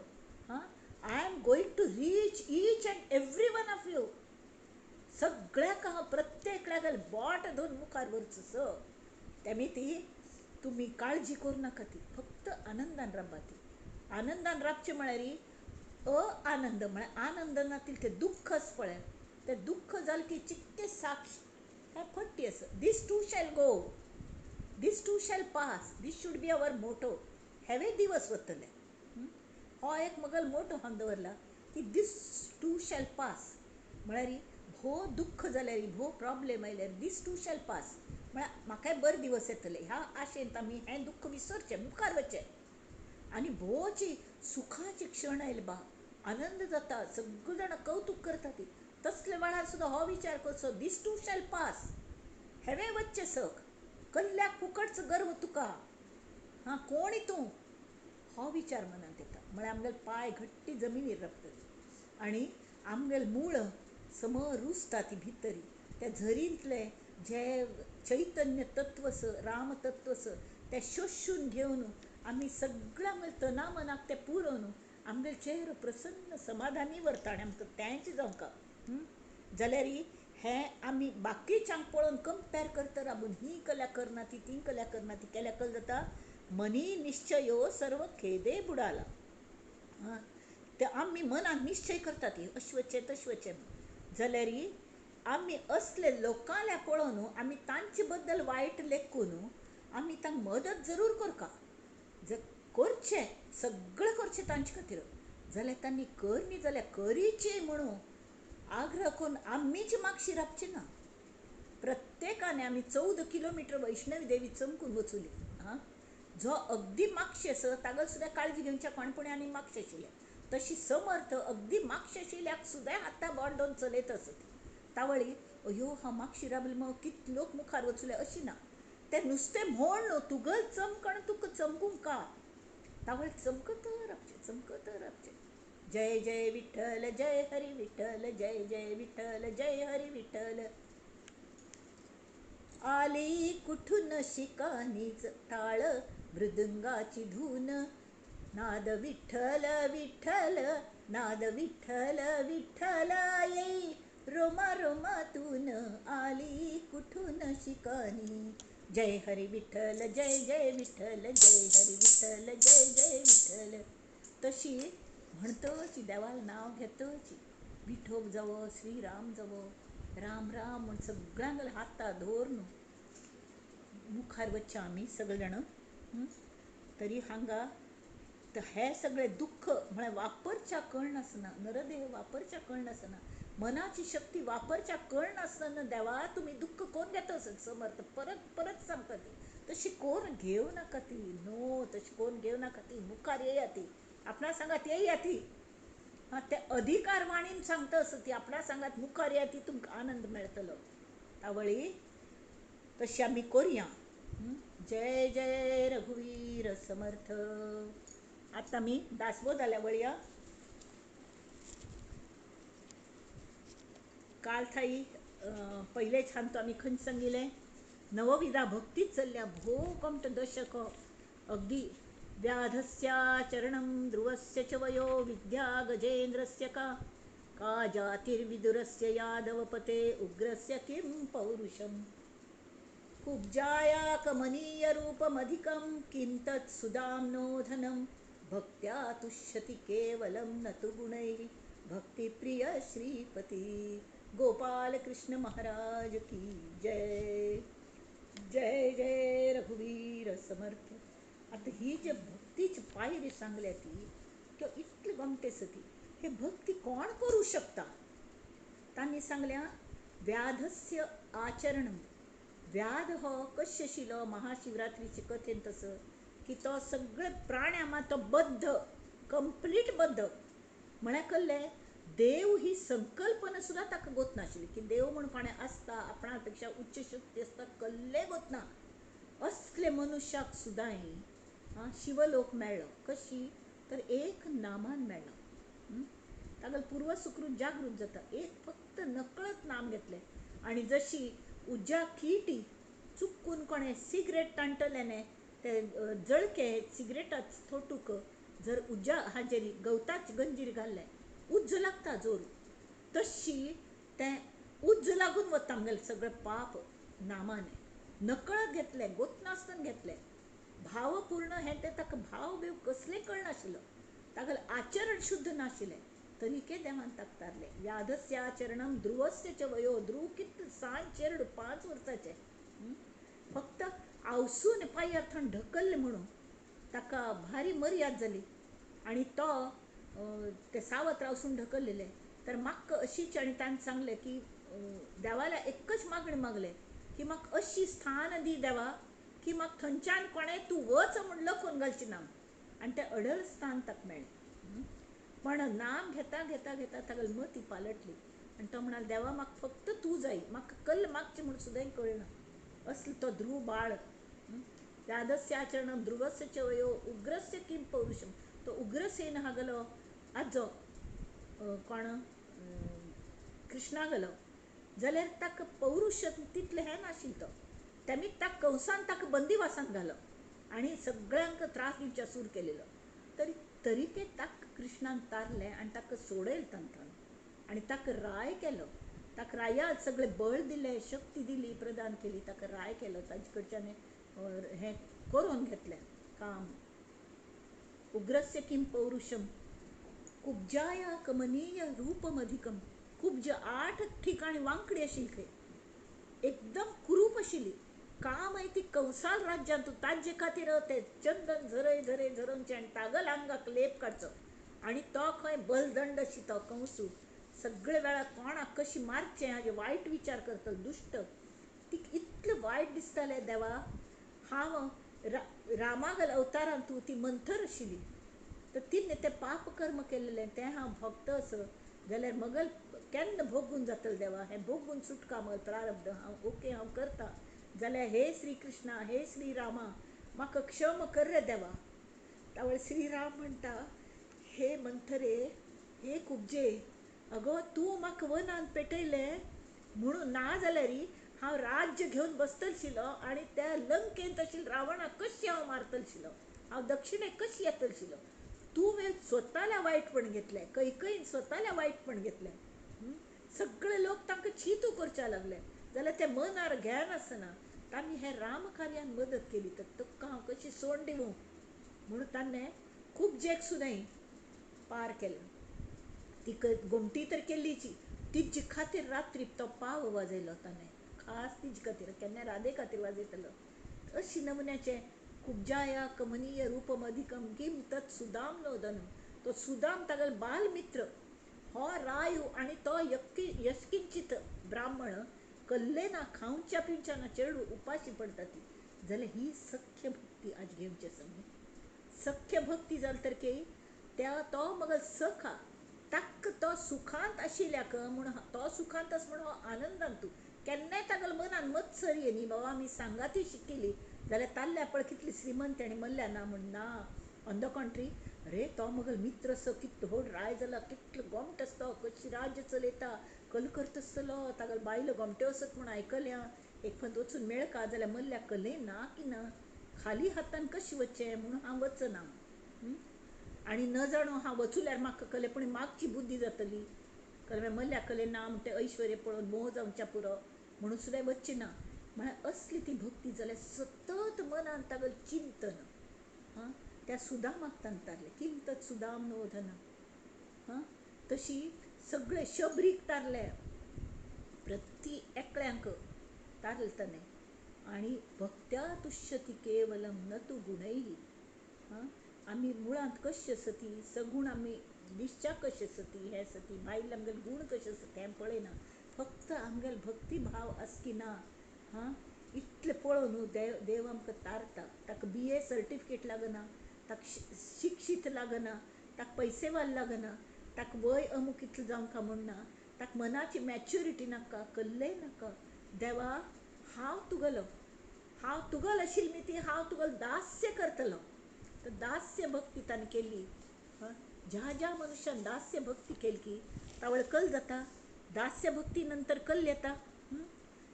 हां, I am going to reach each and every one of you. सगळ्याक हांव प्रत्येकल्याक बोट धरून मुखार व्हरचो स. तेमी ती तुमी काळजी करूं नाका ती, फक्त आनंदान राबात ती. आनंदान राबचें म्हळ्यार अ आनंद म्हळ्यार आनंद ना तितलें तें दुख्ख आसा पळय, तें दुख्ख जालें की चिकटे साक्ष काय फट्टी आसा. This too shall go, this too shall pass, this should be our motto. हेवे दिवस वतले. हो एक मगल मोटो हांव दवरला की दीस टू शॅल पास. म्हळ्यार भोव दुख्ख जाल्यार, भोव प्रॉब्लेम आयल्यार दीस टू शॅल पास म्हळ्यार म्हाकाय बरे दिवस येतले ह्या आशेन आमी हें दुख्ख विसरचें, मुखार वचचें. आनी भोवची सुखाचे क्षण आयले बा, आनंद जाता, सगळीं जाणां कौतूक करता ती, तसले वेळार सुद्दां हो विचार करचो दीस टू शॅल पास. हेवें वचचें सक कल्ल्याक फुकटचो गर्व तुका, हां कोण तूं, हो विचार मनांत येता. म्हळ्यार आमगेले पांय घट्टी जमिनीर राबतले आनी आमगेले मूळ सम रुजता ती भितरी. त्या झरींतलें जें चैतन्य तत्व आसा, राम तत्व आसा, तें शोशून घेवन आमी सगळ्या आमगेल्या तना मनाक तें पुरोवन आमगेलो चेहरो प्रसन्न समाधानी व्हरता. आनी आमकां तेंच जावंका जाल्यार हें आमी बाकीच्यांक पळोवन कंपेर करता राबून, ही कला करना ती, ती कला करना ती, केल्यार कल जाता मनी निश्चयो सर्व खेदे बुडाला. हां, ते आमी मनांत निश्चय करता ती अश्वचें तश्वचें, जाल्यार आमी असले लोकांल्या पळोवन आमी तांचे बद्दल वायट लेखून आमी तांकां मदत जरूर करका, जर करचें सगळें करचें तांचे खातीर, जाल्यार तांणी कर न्ही जाल्यार करीची म्हणून आग्रह करून आमीच मागशी राबची ना. प्रत्येकाने आमी 14 किलोमिटर वैष्णवी देवी चमकून वचुली. हां, जो अगदी मागशे आसा तागेलो सुद्दां काळजी घेवच्या कोणपणी आनी मागशे आशिल्ले तशी समर्थ अगदी मागशे आशिल्ल्याक सुद्दां हाता बोट दोन चलयत आसत. तावळी अयो हांव मागशी रावले मग कितले लोक मुखार वचले अशी ना, ते नुस्तें म्हण न्हू तुगल चमकण तुका चमकूंक का तावळ चमकत रावचें चमकत रावचें. जय जय विठ्ठल जय हरी विठ्ठल जय जय विठ्ठल जय हरी विठ्ठल. आली कुठून शिकानीच टाळ मृदुंगाची धून, नाद विठ्ठल विठ्ठल नाद विठ्ठल विठ्ठल येई रोमा रोमातून आली कुठून शिकानी. जय हरी विठ्ठल जय जय विठ्ठल जय हरी विठ्ठल जय जय विठ्ठल. तशी म्हणतची देवाला नाव घेतची, विठोब जावो श्रीराम जावो राम राम म्हण सगळ्यांक हाता धर न्हू मुखार वचचें आमी सगळे जाण. तरी हांगा हे सगळे दुःख म्हळ्यार वापरच्या कळनासतना, नरदेह वापरच्या कळनासतना, मनाची शक्ती वापरच्या कळनासतना देवा तुमी दुःख कोण घेता समर्थ परत परत सांगता ती तशी कोण घेवं नाका ती, नो तशी कोण घेवं नाका ती, मुखार येया ती आपणा सांगात येया ती. हां ते अधिकार वाणीन सांगता आसता ती आपणा सांगात मुखार येया ती, तुमकां आनंद मेळटलो. तावळी तशी आमी करुया. जय जय रघुवीर समर्थ. आतां आमी दासबोधाल्या वळया. काल थाई पयले छान तो आमी खंय सांगिलें नवविधा भक्ती चल्ल्या भोव कमट दशक अगदी व्याधस्याचरणं ध्रुवस्य च वयो विद्या गजेंद्रस्य का का जातिर्विदुरस्य यादवपते उग्रस्य किं पौरुषम् कुब्जाया कमनीयरूपमधिकं किं तत् सुदाम्नो धनं भक्त्या तुष्यति केवलं न तु गुणैः भक्तिप्रिय श्रीपती. गोपाल कृष्ण महाराज की जय. जय जय रघुवीर समर्थ. आता ही जे भक्तीची पायरी सांगल्या ती किंवा इतली गमते सती हे भक्ती कोण करू शकता? तांणी सांगल्या व्याधस्य आचरणम. व्याध हो कशें आशिल्लो महाशिवरात्रीचे कथेन तसो की तो सगळे प्राण्या तो बद्ध कंप्लीट बद्ध म्हळ्यार कल्ले देव ही संकल्पना सुद्दां ताका गोत नाशिल्ली की देव म्हूण कोणें आसता, आपणा पेक्षा उच्च शक्ती आसता, कल्ले गोत ना. असले मनुष्याक सुद्दां शिवलोक मेळ्ळो. कशी तर एक नामान मेळ्ळो. तागेलो पूर्वसुकृत जागृत जाता, एक फक्त नकळत नाम घेतलें. आनी जशी उज्या किटी चुकून कोणें सिगरेट ताणटलें न्ही ते जळके सिगरेटाच थोटूक जर उज्या हाजेर गवताच गंजीर घाल्लें उज्ज लागता जोर, तशी तें उज्ज लागून वता आमगेलें सगळें पाप नामाने नकळत घेतलें, गोतनासतना घेतलें. भावपूर्ण हें तें ताका भाव बिव कसलें कळनाशिल्लो, तागेलें आचरण शुद्ध नाशिल्लें, तरी के देवान ताका तारलें. व्याधस्य आचरणम ध्रुवस्य च वयो. ध्रुव कितलें सान चेरडू 5 वर्साचें, फक्त आवसून पांयार थंय ढकल्लें म्हणून ताका भारी मर्याद जाली आनी तो ते सावत रावसून ढकललेले. तर म्हाका अशीच आनी ताणें सांगलें की देवाला एकच मागणें मागलें की म्हाका अशी स्थान दी देवा की म्हाका थंयच्यान कोणें तूं वच म्हूण लखून घालचें ना. आनी तें अडल स्थान ताका मेळ्ळें. पण नाम घेता घेता घेता तागेली मती पालटली आनी तो म्हणालो देवा म्हाका फक्त तूं जाय, म्हाका कल्ल मागचें म्हूण सुद्दां कळना. असलो तो ध्रुव बाळ. व्याधस्याचरणम ध्रुवस्य च वयो उग्रस्य किं पौरुषम. तो उग्रसेन हागलो आजो कोण कृष्णा गेलो जाल्यार ताका पौरुष तितलें हें नाशिल्लें. तो तेमी ताका कंसान ताका बंदिवासान घालो आनी सगळ्यांक त्रास दिवच्या सूर केलेलो. तरी तरी ते ताका कृष्णान तारलें आनी ताका सोडयलें तांकां आनी ताका राय केलो. ताका रायात सगळें बळ दिलें, शक्ती दिली, प्रदान केली, ताका राय केलो. ताजे कडच्यान हें करून घेतलें काम. उग्रस्य किं पौरुषम कुब्जाया कमनीय रूपमधिकम. कुब्ज 8 ठिकाणी वांकडी आशिल्ली खंय, एकदम कुरूप आशिल्ली. काम ती कंसाल राज्यांत ताजे खातीर ते चंदन झरय झरय झरोवचें आनी तागल आंगाक लेप काडचो आनी तो खंय बलदंड अशी तो कंसू सगळे वेळार कोणाक कशी मारचें हाजे वायट विचार करतलो दुश्ट. ती इतलें वायट दिसतालें देवा हांव रामागल अवतारान तूं ती मंथर आशिल्ली, तर तिणें तें पाप कर्म केल्लें तें हांव भोगता असो जाल्यार मगल केन्ना भोगून जातलें देवा, हें भोगून सुटका मगल प्रारब्ध हांव ओके हांव करता, जाल्यार हे श्री कृष्णा हे श्री रामा म्हाका क्षम कर रे देवा. तावळ श्रीराम म्हणटा, हे मंथरे हे कुब्जे, अगो तूं म्हाका वनान पेटयलें म्हणून ना जाल्यार हांव राज्य घेवन बसतलशिलो आनी त्या लंकेंत आशिल्ल्या रावणाक कशी हांव मारतलशिलो, हांव दक्षिणेक कशी येतलशिलो. तूं स्वताल्या वायटपण घेतलें, कैकयीन स्वताल्या वायटपण घेतलें, सगळे लोक तांकां छी तूं करच्या लागले, जाल्यार ते मनार घेनासतना तांणी हे रामकार्यान मदत केली, तर तुका हांव कशी सोड दिवं म्हणून ताणें खूब जेक सुद्दां पार केलें. ती गोमटी तर केल्लीची, तिजे खातीर रात्री तो पाव वाजयलो ताणें, खास तिजे खातीर, केन्ना राधे खातीर वाजयतलो. अशी नमुन्याचें कुब्जाया कमनीय रूपम अधिकम किम तत् सुदाम नोदन, तो सुदाम तागेलो बालमित्र हो रायू आनी तो यस्किंचित ब्राह्मण कल्ले ना खावच्या पिवच्या ना चेडू उपाशी पडटा ती. जाल्यार ही सख्य भक्ती आज घेवची आसा न्ही. सख्य भक्ती जाली तर की त्या तो मगल सखा ताक तो सुखांत आशिल्ल्याक म्हूण तो सुखांत आसा म्हूण हो आनंदान तूं केन्नाय तागेलो मनान मत्सर ये न्ही बाबा आमी सांगाती शिकिल्ली जाल्यार ताल्ल्या पळय कितली श्रीमंत आनी मल्ल्या ना म्हूण ना, ऑन the country अरे तो मगल मित्र असो कितलो व्हड राय जाला, कितलो गोमट आसता, कशी राज्य चलयता, कल करता आसतलो, तागेलो बायलो गोमट्यो आसत म्हूण आयकल्या, एक फक्त वचून मेळका जाल्यार मल्ल्या कलय ना की ना, खाली हातान कशें वचचें म्हणून हांव वचना आनी न जाणो हांव वचुल्यार म्हाका कले पूण मागची बुद्धी जातली, कले मल्ल्या कले ना म्हण तें ऐश्वर्य पळोवन मोह जावच्या पुरो म्हणून सुद्दां वचचें ना. म्हळ्यार असली ती भक्ती जाल्यार सतत मनान तागेलें चिंतन हां त्या सुदामाक ताणें तारलें, किम तत् सुदाम नोधन हां, तशी सगळे शबरीक तारले, प्रति एकल्यांक तारलें ताणें. आनी भक्त्या तुष्यति केवलम न तू गुणैः, हां आमी मुळांत कशी आसा ती सगूण आमी दिसच्या कशी आसा ती हें आसा ती भायले आमगेले गूण कशे आसा तें पळयना, फक्त आमगेलो भक्ती भाव आसा की ना हां इतलें पळोवन न्हू देव आमकां तारता. ताका BA certificate लागना, ताका शिक्षीत लागना, ताका पयसेवाल लागना, ताका वय अमूक इतलें जावंक म्हूण ना, ताका मनाची मॅच्युरिटी नाका, कल्लय नाका. देवा हांव तुगेलो, हांव तुगेलो आशिल्ली न्ही ती हांव तुगेलो दास्य करतलो. तर दास्य भक्ती ताणें केली. ज्या ज्या मनुष्यान दास्य भक्ती केली की तावळ कल जाता, दास्य भक्ती नंतर कल येता.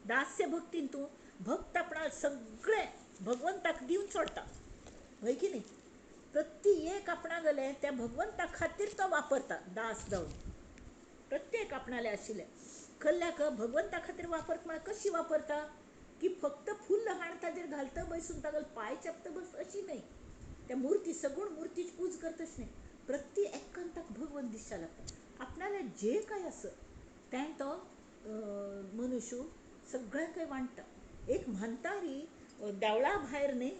दास्य भक्तीन तूं भक्त आपणा सगळें भगवंताक दिवन सोडता, हय की न्ही? प्रत्येक आपणा गेले त्या भगवंता खातीर तो वापरता दास जावन, प्रत्येक आपणाले आशिल्ले कल्ल्याक भगवंता खातीर वापरता. म्हळ्यार कशी वापरता की फक्त फुल हाण ताजेर घालता बसून तागेलो पांय चेपता बस अशी न्हय, त्या मुर्ती सगूण मुर्तीची पूज करता अशी न्हय, प्रत्येक एकान ताका भगवंत दिसच्या लागता. आपणाले जे काय आसा तें तो मनुष्य सगळ्यांकय वांट्टा. एक म्हातारी देवळा भायर न्ही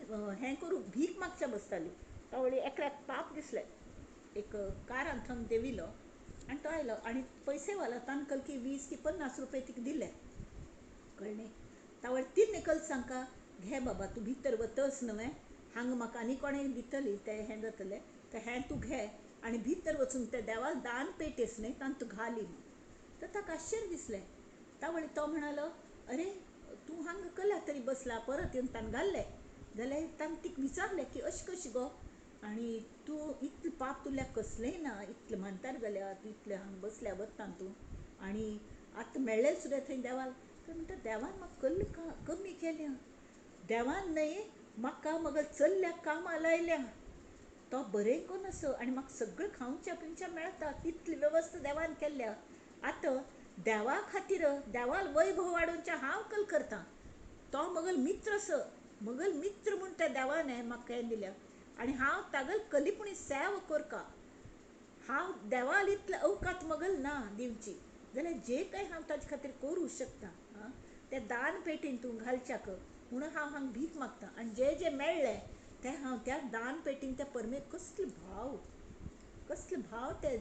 हें करूं भीक मागच्या बसताली, तावळी एकल्याक पाप दिसलें, एक कारान थंग देविलो आनी तो आयलो आनी पयसेवालो ताणें कल की 20 की 50 रुपये तिका दिले, कळ्ळें. तावळ तिणें कल सांगका, घे बाबा तूं भितर वतस न्हय हांगा म्हाका आनी कोणें दितली तें हें जातलें, तर हें तूं घे आनी भितर वचून त्या देवाक दान पेटेस न्हय तातूंत घाली. तर ताका आश्चर्य दिसलें. तावळी तो म्हणालो, अरे तूं हांगा कला तरी बसला, परत येवन ताणें घाल्लें जाल्यार ताणें तिका विचारलें की अशें कशें गो आनी तूं इतलें पाप तुल्याक कसलेंय ना, इतलें म्हातार जाल्या तूं, इतलें हांगा बसल्या वता तूं आनी आतां मेळ्ळें सुद्दां थंय देवाक. तर म्हणटा देवान म्हाका कल्ल कमी केल्या, देवान न्हय म्हाका मगल चल्ल्याक कामां लायल्या, तो बरें करून आसा आनी म्हाका सगळें खावच्या पिवच्या मेळटा तितली वेवस्था देवान केल्ल्या. आतां देवा खातीर देवाल वैभव वाडोवचें हांव कल करता, तो मगल मित्र आसा, मगल मित्र म्हूण त्या देवान म्हाका हें दिल्या आनी हांव तागेल कलीपणी सेवा करका, हांव देवाल इतले अवकात मगल ना दिवची, जाल्यार जे काय हांव ताजे खातीर करूं शकता आं त्या दान पेटीन तूं घालच्याक म्हणून हांव हांगा भीक मागता आनी जे जे मेळ्ळें तें हांव त्या दान पेटीन त्या परमे कसलो भाव, कसलो भाव ते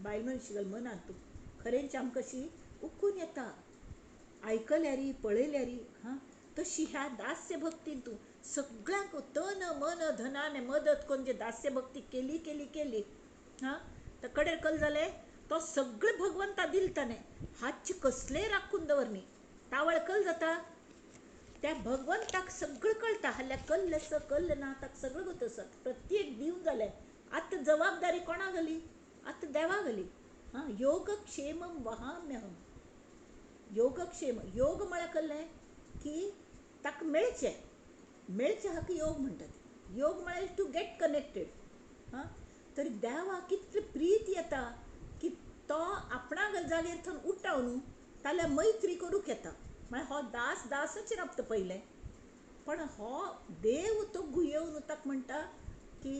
बायल मनशी मनांत तूं खरेंच आमकां कशी उखून येता आयकल्यारी पळयल्यारी हां. तशी ह्या दास्य भक्तीन तूं सगळ्यांक तन मन धनाने मदत करून जे दास्य भक्ती केली केली केली हां तर कडेर कल जालें तो सगळे भगवंता दिल ताणें हातचे कसलेय राखून दवरनी तावळ कल जाता त्या भगवंताक सगळं कळटा हाल्या कल्ल आसा कल्ल ना ताका सगळं गोत आसा प्रत्येक दिवन जालें आतां जबाबदारी कोणा घाली आतां देवा घाली हां योगक्षेमम वहाम्यहम योगक्षेम योग म्हळ्यार कळ्ळें की ताका मेळचें मेळचें हाका योग म्हणटात योग म्हळ्यार टू गेट कनेक्टेड हां तर देवाक कितली प्रीत येता की तो आपणा जागेर थंय उठावन ताल्या मैत्री करूंक येता म्हळ्यार हो दास दासच राबता पयलें पण हो देव तो गुयेवन ताका म्हणटा की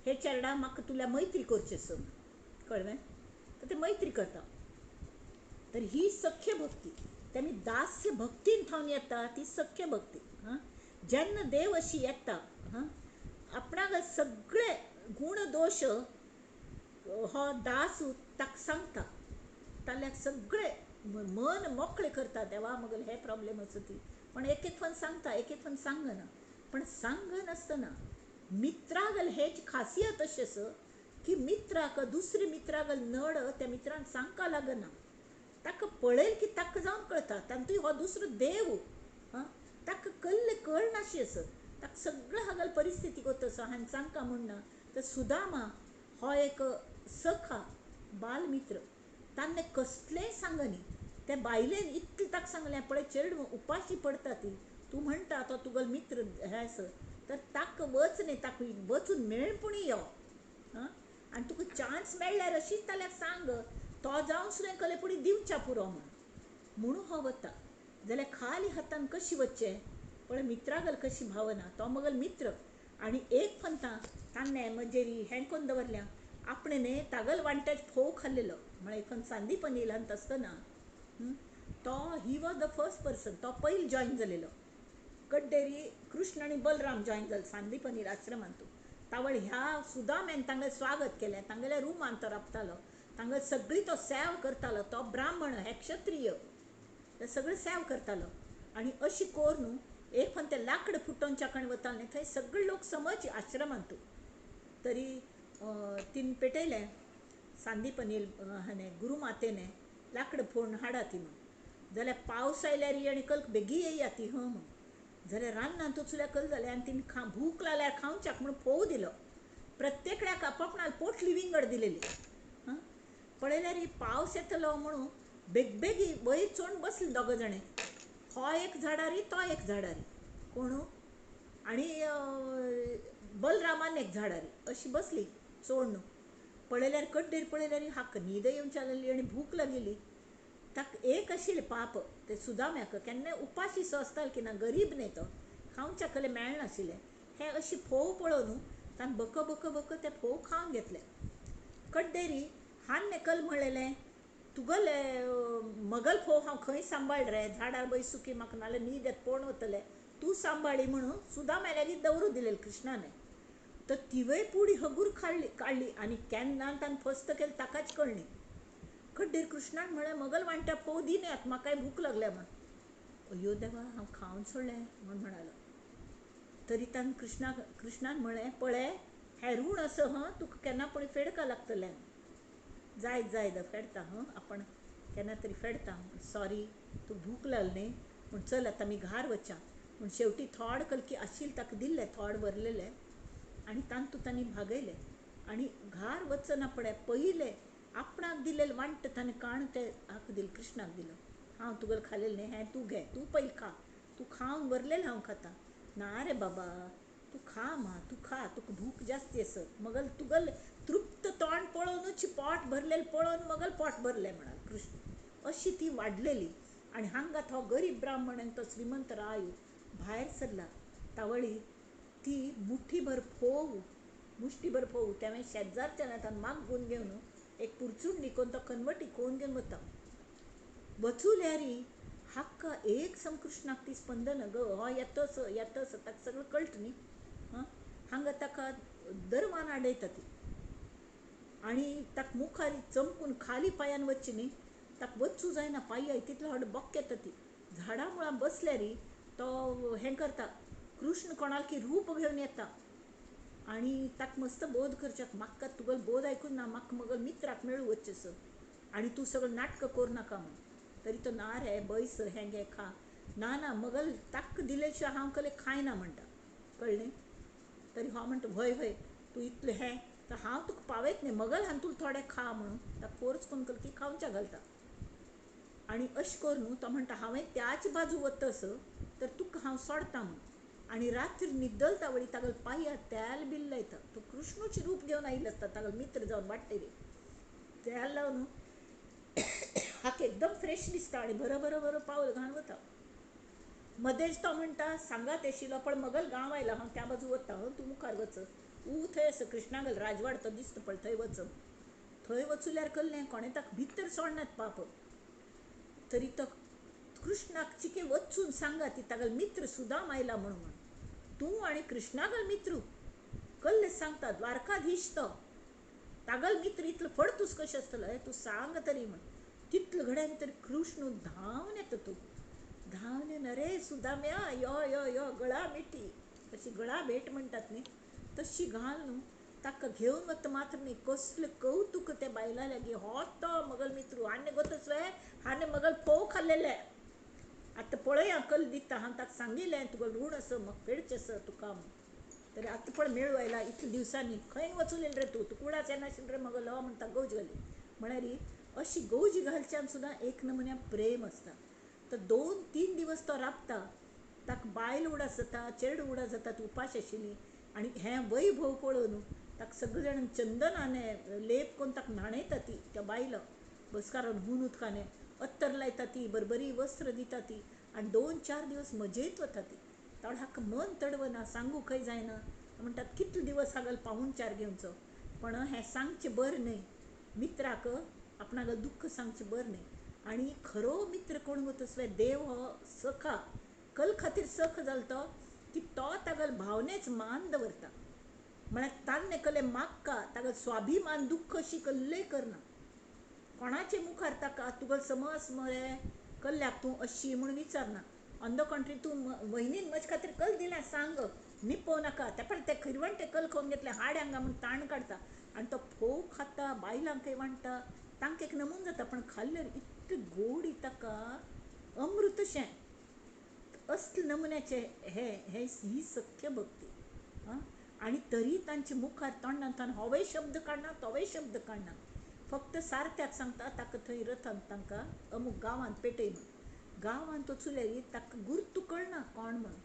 हे चेरडा म्हाका तुल्या मैत्री करची आसा कळ्ळें तर ते मैत्री करता तर ही सख्य भक्ती तेमी दास्य भक्तीन थावन येता ती सख्य भक्ती हां जेन्ना देव अशी येता हां आपणाक सगळे गूण दोश हो दास ताका सांगता ताल्याक सगळे मन मोकळें करता देवा मगेले हे प्रॉब्लेम आसा ती पण एक एक फन सांगता एक एक फन सांगना पण सांगनासतना मित्रागल हेच खासियत अशें आसा की मित्राक दुसरे मित्रागल नड त्या मित्रान सांगका लागना ताका पळयल की ताका जावन कळटा तातूंत हो दुसरो देव हां ताका कल्ले कळनाशी आसा ताका सगळें हागल परिस्थिती गोत आसा हांवें सांगका म्हूण ना तर सुदामा हो एक सखा बालमित्र ताणें कसलेंय सांगनी ते बायलेन इतलें ताका सांगलें पळय चेडूं उपाशी पडटा ती तूं म्हणटा तो तुगेलो मित्र हें आसा तर ताका वच न्ही ताका वचून मेळ पुणी यो हां आनी तुका चान्स मेळ्ळ्यार अशीच ताल्याक सांग तो जावन सुद्दां कले पुणी दिवच्या पुरो म्हूण म्हणून हो वता जाल्यार खाली हातान कशी वचचें पळय मित्रागल कशी भावना तो मगल मित्र आनी एक फंता ताणें मजेरी हें कोन्न दवरल्या आपणें न्ही तागल वांट्याच फोव खाल्लेलो म्हळ्यार एक सांदीपनी ल्हान आसतना तो he was the first person तो पयल जॉयन जालेलो कड्डेरी कृष्ण आनी बलराम जॉयन जाले सांदीपनी आश्रमांत तावळ ह्या सुदाम्यान तांगेलें स्वागत केलें तांगेल्या रुमान तो राबतालो तांगेली सगळी तो सेव करतालो तो ब्राह्मण हे क्षत्रिय ते सगळें सेव करतालो आनी अशी कोर न्हू एक फन ते लाकड फुटोवच्या कडेन वताले थंय सगळे लोक समज आश्रमांत तरी तीन पेटयलें सांदीपनी हाणें गुरुमातेने लाकड फोडून हाडा ती म्हूण जाल्यार पावस आयल्यार आनी कल बेगी येया ती हं म्हूण जाल्यार रान्नांत वचल्यार कल जालें आनी तिणें भूक लागल्यार खावच्याक म्हूण फोव दिलो प्रत्येकल्याक आपापणाक पोटली विंगड दिलेली हां पळयल्यार पावस येतलो म्हणून बेगबेगी वयर चोण बसले दोग जाणें हो एक झाडारी तो एक झाडारी कोण आनी बलरामान एक झाडारी अशी बसली चोण पळयल्यार कड्डेर पळयल्यार हाका न्हीद येवच्या लागली आनी भूक लागिल्ली ताका एक आशिल्लें पाप ते सुदाम्याक केन्नाय उपाशी सो आसतालो की ना गरीब न्ही तो खावच्या कले मेळनाशिल्लें हें अशी फोव पळोवन ताणें बक बक बक ते फोव खावन घेतले कड्डेरी हान्ने कल म्हणलेलें तुगेले मगल फोव हांव खंय सांबाळ रे झाडार बैसू की म्हाका नाल्यार न्हीद येत पळोवन वतलें तूं सांबाळी म्हणून सुदाम्या लागीं दवरूं दिलेलें कृष्णाने तर तिवय पुडी हगूर काडली आनी केन्ना ताणें फस्त केलें ताकाच कळ्ळी कड्डेर कृष्णान म्हळें मगल वांट्या फोव दी न्ही म्हाकाय भूक लागल्या म्हूण अयो देवा हांव खावन सोडलें म्हूण म्हणालो तरी ताणें कृष्णान म्हळें पळय हें ऋण आसा हं तुका केन्ना पळय फेडका लागतलें जायत जायत फेडता हं आपण केन्ना तरी फेडता सॉरी तूं भूक लागली न्ही म्हूण चल आतां आमी घार वच्या म्हूण शेवटी थोड कलकी आशिल्लें ताका दिल्लें थोड भरलेलें आनी तातूंत तांणी भागयलें आनी घार वचना पळय पयलें आपणाक दिलेलें वांट ताणें काण तें हाका दिलें कृष्णाक दिलो हांव तुगेलें खालेलें न्ही हें तूं घे तूं पयलीं खा तूं खावन भरलेलें हांव खाता ना रे बाबा तूं खा मा तूं खा तुका भूक जास्ती आसा मगल तुगेलें तृप्त तोंड पळोवनूच पोट भरलेलें पळोवन मगल पोट भरलें म्हणाल कृष्ण अशी ती वाडलेली आनी हांगा तो गरीब ब्राह्मण आनी तो श्रीमंत राय भायर सरला तावळी ती मुठीभर फोव मुष्टीभर फोव तेवें शेजारच्यान आतां मागून घेवन एक पुरचुंडी कोन्न तो कनवटी कोन घेवन वता वचुल्यारी हाका एक सम कृष्णाक ती स्पंदन ग हो येतस येतस ताका सगळें कळटा न्ही हां हांगा ताका दरवान आडयता ती आनी ताका मुखार चमकून खाली पांयान वचची न्ही ताका वचूं जायना पांय तितलो हाड बोक येता ती झाडां मुळां बसल्यारी तो हें करता कृष्ण कोणाल की रूप घेवन येता आनी ताका मस्त बोध करच्याक, म्हाका तुगेलो बोध आयकून ना, म्हाका मगल मित्राक मेळूं वचचें सर आनी तूं सगळें नाटकां करूं नाका म्हूण. तरी तो ना रे बैस हें घे खा, ना ना मगल ताक्क दिले शिवाय हांव कले खायना म्हणटा, कळ्ळें. तरी हांव म्हणटा व्हय व्हय तूं इतलें हें तर हांव तुका पावयत न्ही, मगल हांवें तुका थोडें खा म्हणून ताका फोर्स करून की खावच्या घालता. आनी अशें करून न्हू तो म्हणटा हांवें त्याच बाजू वता सर तर तुका हांव सोडटा म्हूण. आनी रात्री न्हिदलता वळी तागेलो पांया तेल बिल लायता, तो कृष्णूचें रूप घेवन आयिल्लो आसता तागेलो मित्र जावन वाडटेली तेल लावन हाका एकदम फ्रेश दिसता आनी बरो बरो बरो पावल घालून वता. मदेंच तो म्हणटा सांगात आशिल्लो पण मगल गांव आयला हांव त्या बाजू वता, तूं मुखार वच, ऊ थंय आसा कृष्णागल राजवाड तो दिसता पळय थंय वच. थंय वचुल्यार कल्लें कोणें ताका भितर सोडनात पाप. तरी तो कृष्णाक चिके वचून सांगा ती तागेलो मित्र सुदाम आयला म्हणून, तूं आनी कृष्णागल मित्र कल्ले सांगता द्वारकाधीश तो तागल मित्र इतलो फडतूस कशें आसतलो तूं सांग तरी म्हण. तितले घड्यान तर कृष्ण धांवन येता, तूं धांवन येवन अरे सुदाम्या यो यो यो गळा मिठी अशी गळा भेट म्हणटात न्ही तशी घाल न्हू ताका घेवन वता मात्र न्ही कसलें कौतुक त्या बायलां लागीं, हो तो मगल मित्र हाणें गोतच वे हाणें मगल फोव खाल्लेले आतां पळया कल दिता हांव ताका सांगिल्लें तुका ऋण आसा म्हाका फेडचें आसा तुका म्हूण. तरी आतां पळय मेळूं आयला इतल्या दिवसांनी खंय वचून रे तूं, तूं कुडाच येनाशिल्लो रे मगल हो म्हणटा गौज घाली. म्हळ्यार अशी गौज घालच्यान सुद्दां एक नमुन्या प्रेम आसता. तर 2-3 दिवस तो राबता, ताका बायल उडास जाता, चेडूं उडास जाता, ती उपाश आशिल्ली आनी हें वैभव पळोवन ताका सगळे जाण चंदनाने लेप करून ताका न्हाणयता ती त्या बायलां बसकारान हून उदकाने अत्तर लायता ती, बरबरी वस्त्र दिता ती आनी 2-4 दिवस मजेत वता ती. तावळ हाका मन तडवना, सांगू खंय जायना, म्हणटात कितले दिवस हागल पावूणचार घेवचो, पण हें सांगचें बरें न्हय मित्राक, आपणाक दुख्ख सांगचें बरें न्हय. आनी खरो मित्र कोण गो तसले देव हो सखा, कल खातीर सख जालो तो की तो तागेल भावनेच मान दवरता, म्हळ्यार तान्ने कले मागका तागेल स्वाभिमान दुख्ख अशी कल्लय करना, कोणाचे मुखार ताका तुगेल समज मरे कल्ल्याक तूं अशी म्हूण विचारना. ऑन the country तूं वहिनीन म्हजे खातीर कल दिल्या सांग निपोवं नाका, ते पण ते खिरवण ते कल खावन घेतलें हाड हांगा म्हूण ताण काडटा आनी तो फोव खाता, बायलांकय वांट्टा, तांकां एक नमून जाता, पण खाल्ल्यार इतली गोडी ताका अमृतशें. असले नमुन्याचे हे हे ही सख्य भक्ती. आनी तरी तांचे मुखार तोंडांतल्यान होवय शब्द काडना तोवय शब्द काडना, फक्त सारत्याक सांगता ताका थंय रथान तांकां अमूक गांवांत पेटय म्हूण. गांवांत वचुल्यार ताका गुर्तू कळना कोण म्हणून.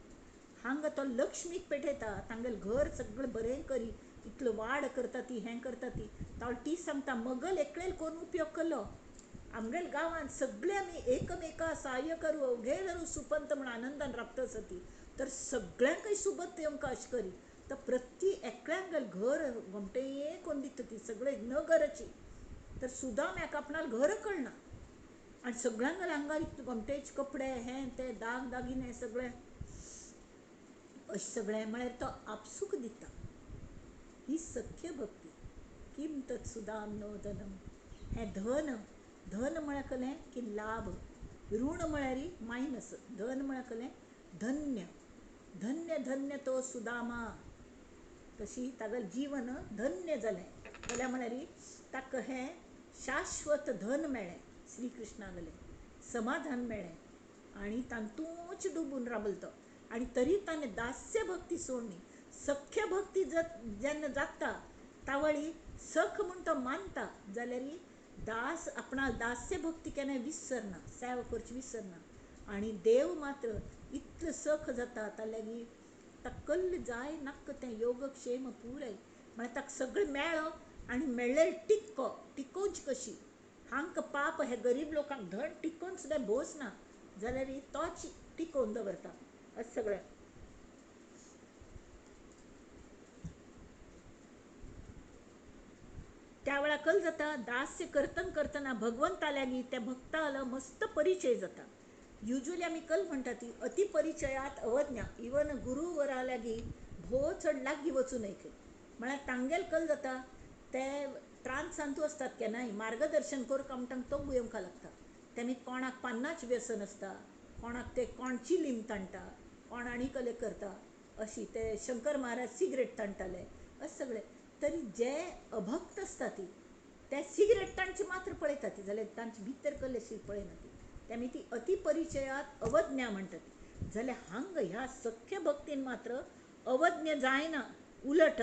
हांगा तो लक्ष्मीक पेटयता, तांगेलें घर सगळें बरें करी इतलो वाड करता ती, हें करता ती. तावळ ती सांगता मगल एकलेल कोन्न उपयोग केलो, आमगेल गांवांत सगळे आमी एकमेका सहाय्य करू अवघे धरू सुपंत म्हूण आनंदान राबता आसा ती, तर सगळ्यांकय सुबत येवंक अशें करी. तर प्रति एकल्यांगेल घर गोमटे कोन्न दिता ती सगळे नगराची. तर सुदाम्याक आपणाक घर कळना आनी सगळ्यांगेल आंगार इतले गोमटेचे कपडे हें ते दाग दागिने सगळे अशें सगळें, म्हळ्यार तो आपसूक दिता. ही सख्य भक्ती. किम तत् सुदाम नो धनम, हें धन, धन म्हळ्यार कलें की लाभ, ऋण म्हळ्यार मायनस, धन म्हळ्यार कलें धन्य, धन्य धन्य तो सुदामा, तशी तागेलें जीवन धन्य जालें. जाल्यार म्हळ्यार ताका हें शाश्वत धन मेळ्ळें, श्रीकृष्णागेलें समाधान मेळ्ळें आनी तातूंच डुबून राबलो तो. आनी तरी ताणें दास्य भक्ती सोडली. सख्य भक्ती जेन्ना जाता तावळी सख म्हूण तो मानता, जाल्यार दास आपणा दास्य भक्ती केन्ना विसरना, सेवा करची विसरना. आनी देव मात्र इतलो सख जाता ताका ताका कल्ल जाय नाक्क तें योगक्षेम पुराय, म्हळ्यार ताका सगळें मेळ्ळो आनी मेळ्ळें टिक्को टिकोवची कशी. हांकां पाप हे गरीब लोकांक धन टिकोवन सुद्दां भोस ना, जाल्यार तोच टिकोवन दवरता अशें सगळें. त्या वेळार कल जाता दास्य करतन करतना भगवंता लागीं त्या भक्तालो मस्त परिचय जाता. युज्वली आमी कल म्हणटा ती अतिपरिचयात अवज्ञा, इवन गुरुवरा लागीं भोव चड लागीं वचूं नये खंय, म्हळ्यार तांगेल कल जाता ते त्रांत आसतात केन्नाय मार्गदर्शन करूंक आमकां तोंग येवंक लागता. तेमी कोणाक पान्नाच व्यसन आसता, कोणाक ते कोणची लिम ताणटा, कोण आनी कले करता, अशी ते शंकर महाराज सिगरेट ताणटाले अशें सगळें. तरी जे अभक्त आसता ती ते सिगरेट तांची मात्र पळयता ती, जाल्यार तांचे भितर कल्ले पळयना ती. तेमी ती अतिपरिचयात अवज्ञा म्हणटा ती. जाल्यार हांग ह्या सख्य भक्तीन मात्र अवज्ञ जायना, उलट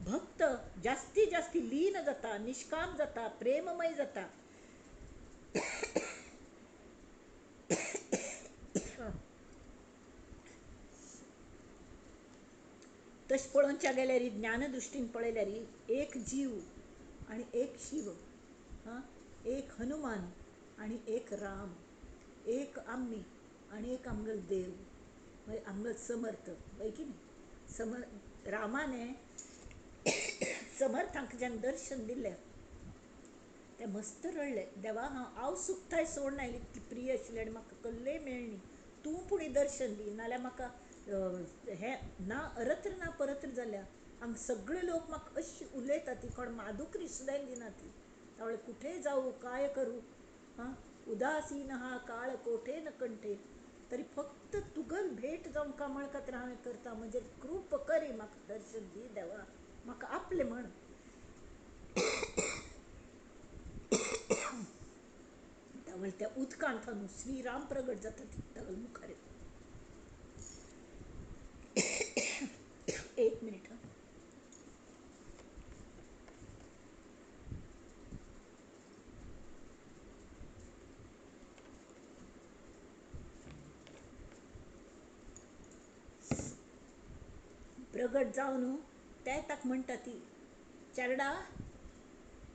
भक्त जास्ती जास्ती लीन जाता, निष्काम जाता, प्रेममय जाता. तशें पळोवच्या गेल्यार ज्ञानदृश्टीन पळयल्यार एक जीव आनी एक शिव, हां, एक हनुमान आनी एक राम, एक आम्मी आनी एक आमगेलो देव, आमगेलो समर्थ, हय की न्ही? रामाने समर्थांक जेन्ना दर्शन दिलें ते मस्त रडले, देवा हांव हांव सुखताय सोडून आयली, इतली प्रिय आशिल्ली आनी म्हाका कल्लेय मेळ्ळी, तूं पुणी दर्शन दी, नाल्यार म्हाका हें ना अरत्र ना परत्र जाल्या, हांगा सगळे लोक म्हाका अशी उलयता ती, कोण माधुकरी सुद्दां दिना ती, त्यामुळे कुठे जाऊ काय करू, हां, उदासीन हा काळ कोठे न कंठे, तरी फक्त तुगल भेट जावन कामळ खातीर हांवें करता, म्हणजे कृप करी म्हाका दर्शन दी देवा, म्हाका आपलें म्हण. त्यावेळे त्या उदकांत न्हू श्रीराम प्रगट जाता तागेल्या मुखार. एक मिनिट. प्रगट जावन ते ताका म्हणटा ती, चेरडा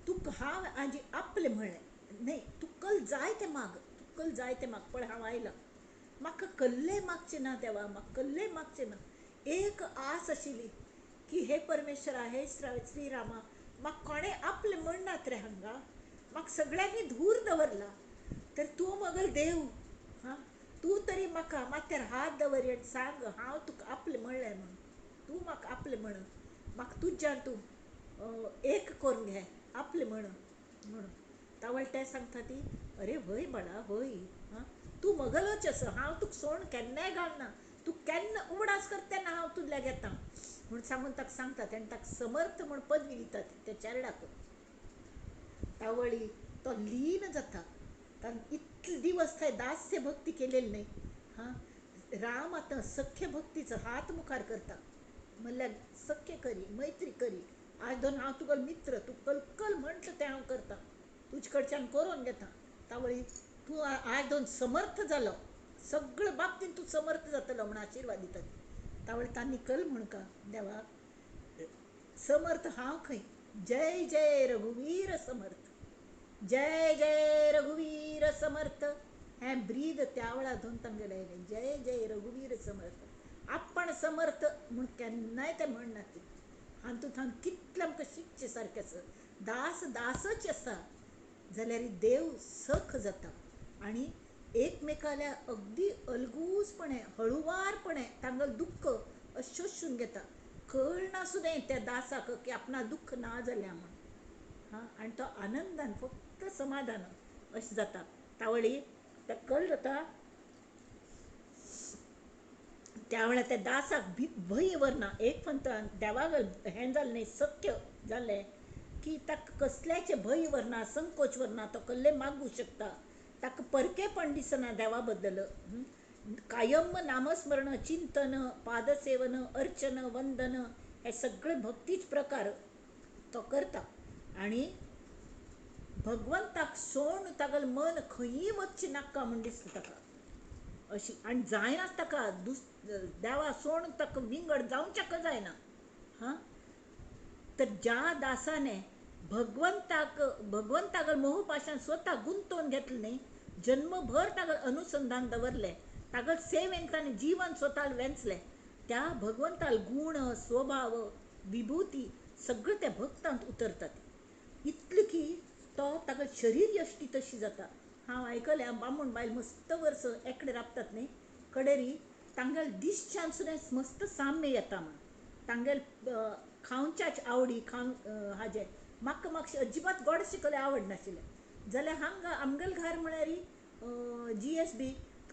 तुका हांव आजी आपलें म्हणलें न्हय, तुका जाय तें माग, तुका जाय तें माग, पळय हांव आयलां, म्हाका कल्लें मागचें ना देवा, म्हाका कल्लें मागचें ना. एक आस आशिल्ली की हे परमेश्वरा, हे श्रीरामा, म्हाका कोणें आपलें म्हणनात रे हांगा, म्हाका सगळ्यांनी धूर दवरला, तर तूं मगल देव, हां, तूं तरी म्हाका माथ्यार हात दवर आनी सांग हांव तुका आपलें म्हणलें म्हणून, तूं म्हाका आपलें म्हण, म्हाका तुज्यान तूं एक करून घे, आपलें म्हण म्हणून. तावळ ते सांगता ती, अरे व्हय बाळा व्हय, हां, तूं मगलोच आसा, हांव तुका सोण केन्नाय घालना, तूं केन्ना उगडास करता तेन्ना हांव तुजल्या घेता म्हूण सांगून ताका सांगता. तेन्ना ताका समर्थ म्हूण पदवी दिता त्या चेरडाक. तावळी तो लीन जाता, कारण इतले दिवस थंय दास्य भक्ती केलेली न्हय, हां, राम आतां सख्य भक्तीचो हात मुखार करता, म्हणल्यार सख्य करी, मैत्री करी, आज दोन हांव तुगेलो मित्र, तूं कलकल म्हणटा तें हांव करता, तुजे कडच्यान करून घेता. तावळी तूं आज दोन समर्थ जालो, सगळे बाबतीन तूं समर्थ जातलो म्हूण आशिर्वाद दिता. तावळी तांणी कल म्हण का देवा समर्थ हांव खंय, जय जय रघुवीर समर्थ, जय जय रघुवीर समर्थ, हें ब्रीद त्या वेळार धरून तांगेलें आयलें, जय जय रघुवीर समर्थ. आपण समर्थ म्हूण केन्नाय ते म्हणना ती. हातूंत हांव कितलें आमकां शिकचें सारकें आसा, दास दासच आसा जाल्यार देव सख जाता आनी एकमेकाल्या अगदी अलगूजपणे हळुवारपणे तांगेलें दुख्ख शोशून घेता, कळना सुद्दां त्या दासाक की आपणा दुख्ख ना जालें म्हूण, हां, आनी तो आनंदान फक्त समाधान अशें जाता. तावळी त्या कल जाता त्या वेळार त्या दासाक भंय वरना, एक पंत देवाक हें जालें न्हय, सख्य जालें की ताका कसल्याचें भंय वरना, संकोच वरना, तो कल्लें मागूं शकता, ताका परकेपण दिसना देवा बद्दल. कायम नामस्मरण, चिंतन, पादसेवन, अर्चन, वंदन हे सगळे भक्तीच प्रकार तो करता आनी भगवंताक सोण तागेलें मन खंयी वचचें नाका म्हूण दिसता ताका अशी, आनी जायनाच ताका देवा सोण ताका विंगड जावच्याक जायना. हां, तर ज्या दासाने भगवंताक भगवंतागेर मोहपाशान स्वता गुंतोवन घेतलें न्हय, जन्मभर तागेलें अनुसंधान दवरलें, तागेले सेवेन ताणें जीवन स्वताक वेंचलें, त्या भगवंताल गूण, स्वभाव, विभूती सगळें त्या भक्तांत उतरतात. इतलें की तो ताका शरीर यश्टी तशी जाता. हांव आयकलें बामण बायल मस्त वर्स एकडे राबतात न्ही, कडेरी तांगेले दिसच्यान सुद्दां मस्त साम्य येता म्हण, तांगेले खावच्याच आवडी खावन हाजें म्हाका मातशें अजिबात गोड शिकले आवड नाशिल्लें, जाल्यार हांगा आमगेले घर म्हळ्यार जी एस बी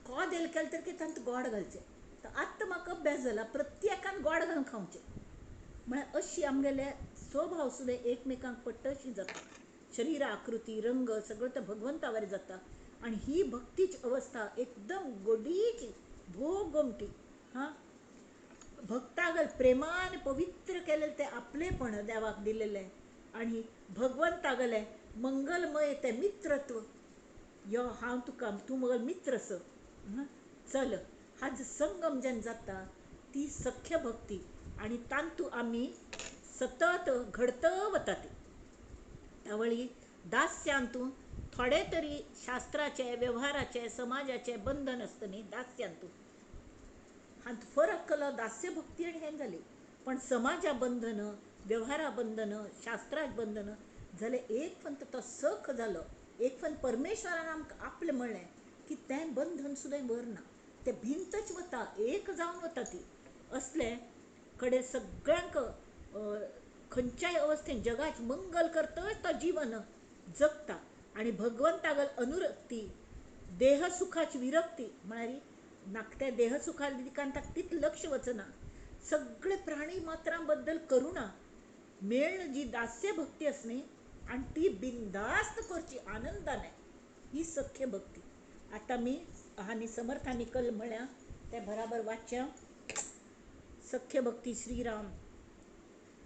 कदेल केलें तर तातूंत गोड घालचें, तर आत्तां म्हाका अभ्यास जाला प्रत्येकान गोड घालून खावचें. म्हळ्यार अशी आमगेले स्वभाव सुद्दां एकमेकांक पट्टा अशी जाता. शरीर आकृती रंग सगळं तर भगवंतावर जाता. आणि ही भक्तीची अवस्था एकदम गोडीची भोग गोमटी. हां, भक्तागल प्रेमान पवित्र केलेले ते आपलेपण देवाक दिलेले आणि भगवंतागले मंगलमय ते मित्रत्व. यो हांव तुका तूं मगल मित्र स चल, हाजो संगम जेन्ना जाता ती सख्य भक्ती आनी तांतू आमी सतत घडत वता. ती त्यावळी दास्यांतू थोडे तरी शास्त्राचे व्यवहाराचे समाजाचे बंधन आसता न्ही दास्यांतू. हांत फरक केलो दास्य भक्ती आनी हें जाली. पण समाजा बंधन व्यवहारा बंधन शास्त्राक बंधन जाल्यार एक फक्त तो सख जालो, एक फक्त परमेश्वरान आमकां आपलें म्हणलें की तें बंधन सुद्दां व्हरना, तें भिंतच वता, एक जावन वता ती. असले कडेन सगळ्यांक खंयच्याय अवस्थेन जगाच मंगल करतच तो जीवन जगता. आनी भगवंतागल अनुरक्ती देहसुखाची विरक्ती म्हळ्यार नाकट्या देहसुखा दिकान ताका तितलें लक्ष वचना. सगळे प्राणी मात्रां बद्दल करुणा मेळ्ळ जी दास्य भक्ती आसा न्ही आनी ती बिंदास्त करची आनंदान, ही सख्य भक्ती. आतां आमी आनी समर्थांनी कल म्हळ्या तें बराबर वाचया. सख्य भक्ती श्रीराम.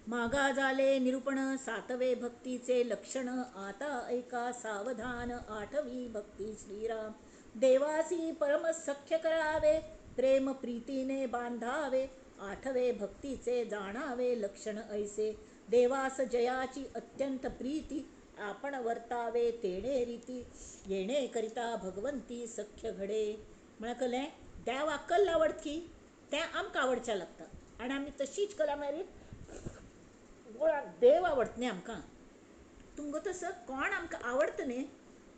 मागा जाले निरूपण सातवे भक्तीचे लक्षण, आता ऐका सावधान आठवी भक्ती श्रीराम. देवासी परम सख्य करावे, प्रेम प्रीतीने बांधावे, आठवे भक्तीचे जाणावे लक्षण ऐसे. देवास जयाची अत्यंत प्रीती, आपण वर्तावे तेणे रीती, येणे करिता भगवंती सख्य घडे. म्हळ्यार कलें देवाक कल्ल आवडत की तें आमकां आवडचें लागता आनी आमी तशीच कला मागीर गोळाक देव आवडटा न्ही आमकां. तुमकां तसो कोण आमकां आवडटा न्ही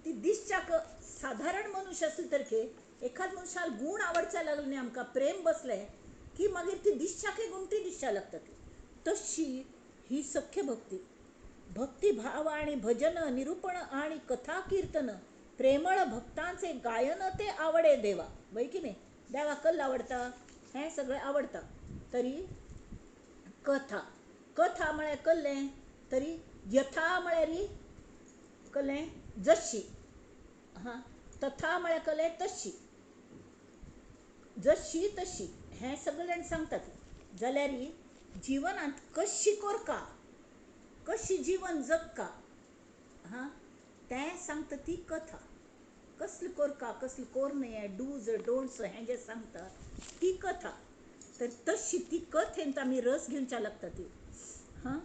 ती दिसच्याक सादारण मनुष्य आसले तरी एखाद मनशाक गूण आवडच्या लागले न्ही आमकां, प्रेम बसलें की मागीर ती दिसच्याकय गुमटी दिसच्या लागता ती. तशी ही सख्य भक्ती. भक्तिभाव आणि भजन निरूपण आणि कथा कीर्तन प्रेमळ भक्तांचे गायन ते आवडे देवा. वय की न्ही, देवाक कल्ल आवडटा हें सगळें आवडटा. तरी कथा कथा म्हळ्यार कल्लें तरी यथा म्हळ्यार कल्लें जशी, हां तथा म्हळ्यार कल्लें तशी, जशी तशी हें सगळे जाण सांगतात. जाल्यार जिवनांत कशी कोरका कशी जीवन जगका हां तें सांगता ती कथा. कसली कोरका कसली कोर न्हय डूज डोंट्स हें जें सांगता ती कथा. तर तशी ती कथेंत आमी रस घेवच्या लागता ती. हां,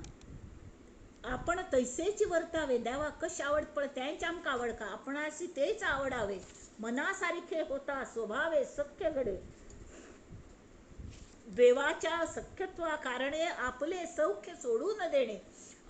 आपण तैसेच वर्तावे, देवाक कशें आवडटा पळय तेंच आमकां आवडका, आपणासी तेच आवडावे, मना सारखे होता स्वभावे सख्य घडे. देवाच्या सख्यत्वा कारणे आपले सौख्य सोडून देणे,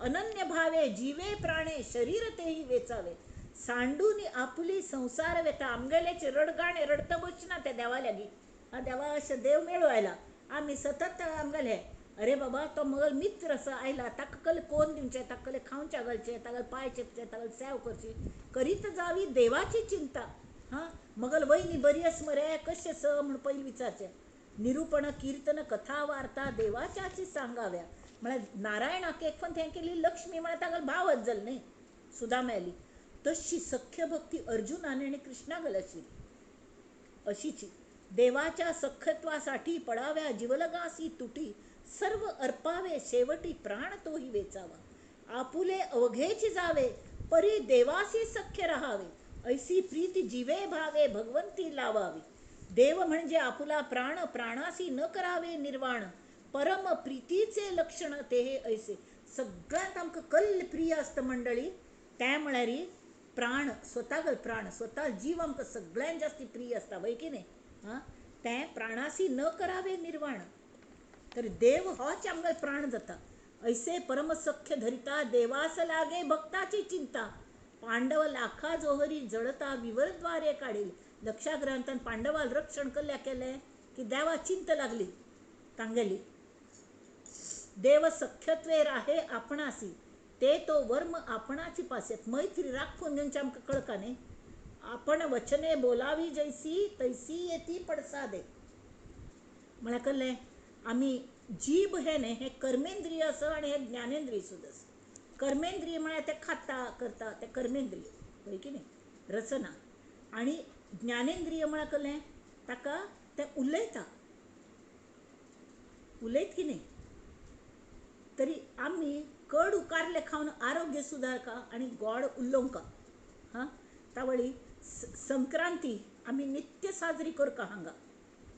अनन्य भावे जीवे प्राणे शरीर तेही वेचावे. सांडून आपली संसार वेता. आमगेल्याचे रडगाणे रडत बसना त्या देवा लागीं. हा देवा अशें देव मेळो आयला आमी सतत आमगेले अरे बाबा तो मगल मित्र असो आयला, ताका कल कोन दिवचें, ताका कले खावच्या घालचें, ताका पांय चेपचे, ताका सेव करची, करीत जावी देवाची चिंता. हां, मगल वयनी बरी आस मरे कशें स म्हूण पयलीं विचारचें. निरूपण कीर्तन कथा वार्ता देवाच्याची सांगाव्या. म्हळ्यार नारायणाक एक पण हें केली लक्ष्मी म्हळ्यार ताका भावच जालें न्ही सुदामेली. तशी सख्य भक्ती अर्जुनान आनी कृष्णा गल आशिल्ली अशीची. देवाच्या सख्यत्वासाठी पडाव्या जिवलगासी तुटी, सर्व अर्पावे शेवटी प्राण तोही वेचावा. आपुले अवघेची जावे परी देवासी सख्य राहावे, ऐसी प्रीती जीवे भावे भगवंती लावावी. देव म्हणजे आपुला प्राण, प्राणासी न करावे निर्वाण, परम प्रीतीचे लक्षण ते हे ऐसे. सगळ्यांत आमकां कल्ल प्रिय आसता मंडळी तें म्हळ्यार प्राण, स्वतागल प्राण, स्वता जीव आमकां सगळ्यांत जास्ती प्रिय आसता वय की न्ही. हां, तें प्राणासी न करावे निर्वाण, तर देव होच आमगेलो प्राण जाता. ऐसे परमसख्य धरिता देवास लागे भक्ताची चिंता, पांडव लाखा जोहरी जळता विवरद्वारे काढील. लक्षाग्रंथान पांडवाल रक्षण कल्ल्या केलें की देवा चिंता लागली तांगेली. देव सख्यत्वे राहे आपणासी, ते तो वर्म आपणाची पासेत. मैत्री राखून घेवचे आमकां कळका न्ही. आपण वचने बोलावी जैसी तैसी येती पडसादे. म्हळ्यार कसलें आमी जीब हें न्ही हें कर्मेंद्रिय आसा आनी हें ज्ञानेंद्रिय सुद्दां आसा. कर्मेंद्रिय म्हळ्यार तें खाता करता तें कर्मेंद्रिय, हय की न्ही, रचना. आनी ज्ञानेंद्रिय म्हळ्यार कसलें ताका तें उलयता, उलयत की न्ही. तरी आमी कड उकारले खावन आरोग्य सुदारका आनी गोड उलोवंका. हां, तावळी संक्रांती आमी नित्य साजरी करका हांगा.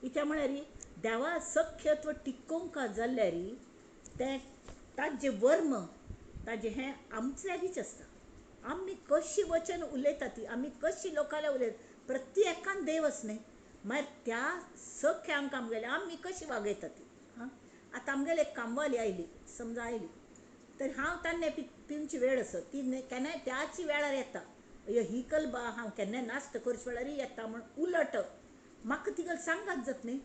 कित्याक म्हळ्यार देवा सख्यत्व टिकोवंका जाल्यार तें ताजें वर्म ताजें हें आमचे लागींच आसता. आमी कशी वचन उलयता ती, आमी कशी लोकांल्या उलयता, प्रत्येकान देव आस न्ही. मागीर त्या सख्यांक आमगेले आमी कशी वागयता ती. हां, आतां आमगेले एक कामवाली आयली, समजा आयली, तर हांव तान्ने पिवची वेळ आसा ती केन्नाय त्याच वेळार येता. अय ही कलबा हांव केन्नाय नाश्तो करचे वेळार येता म्हण उलट म्हाका तिगेल सांगात जात न्ही.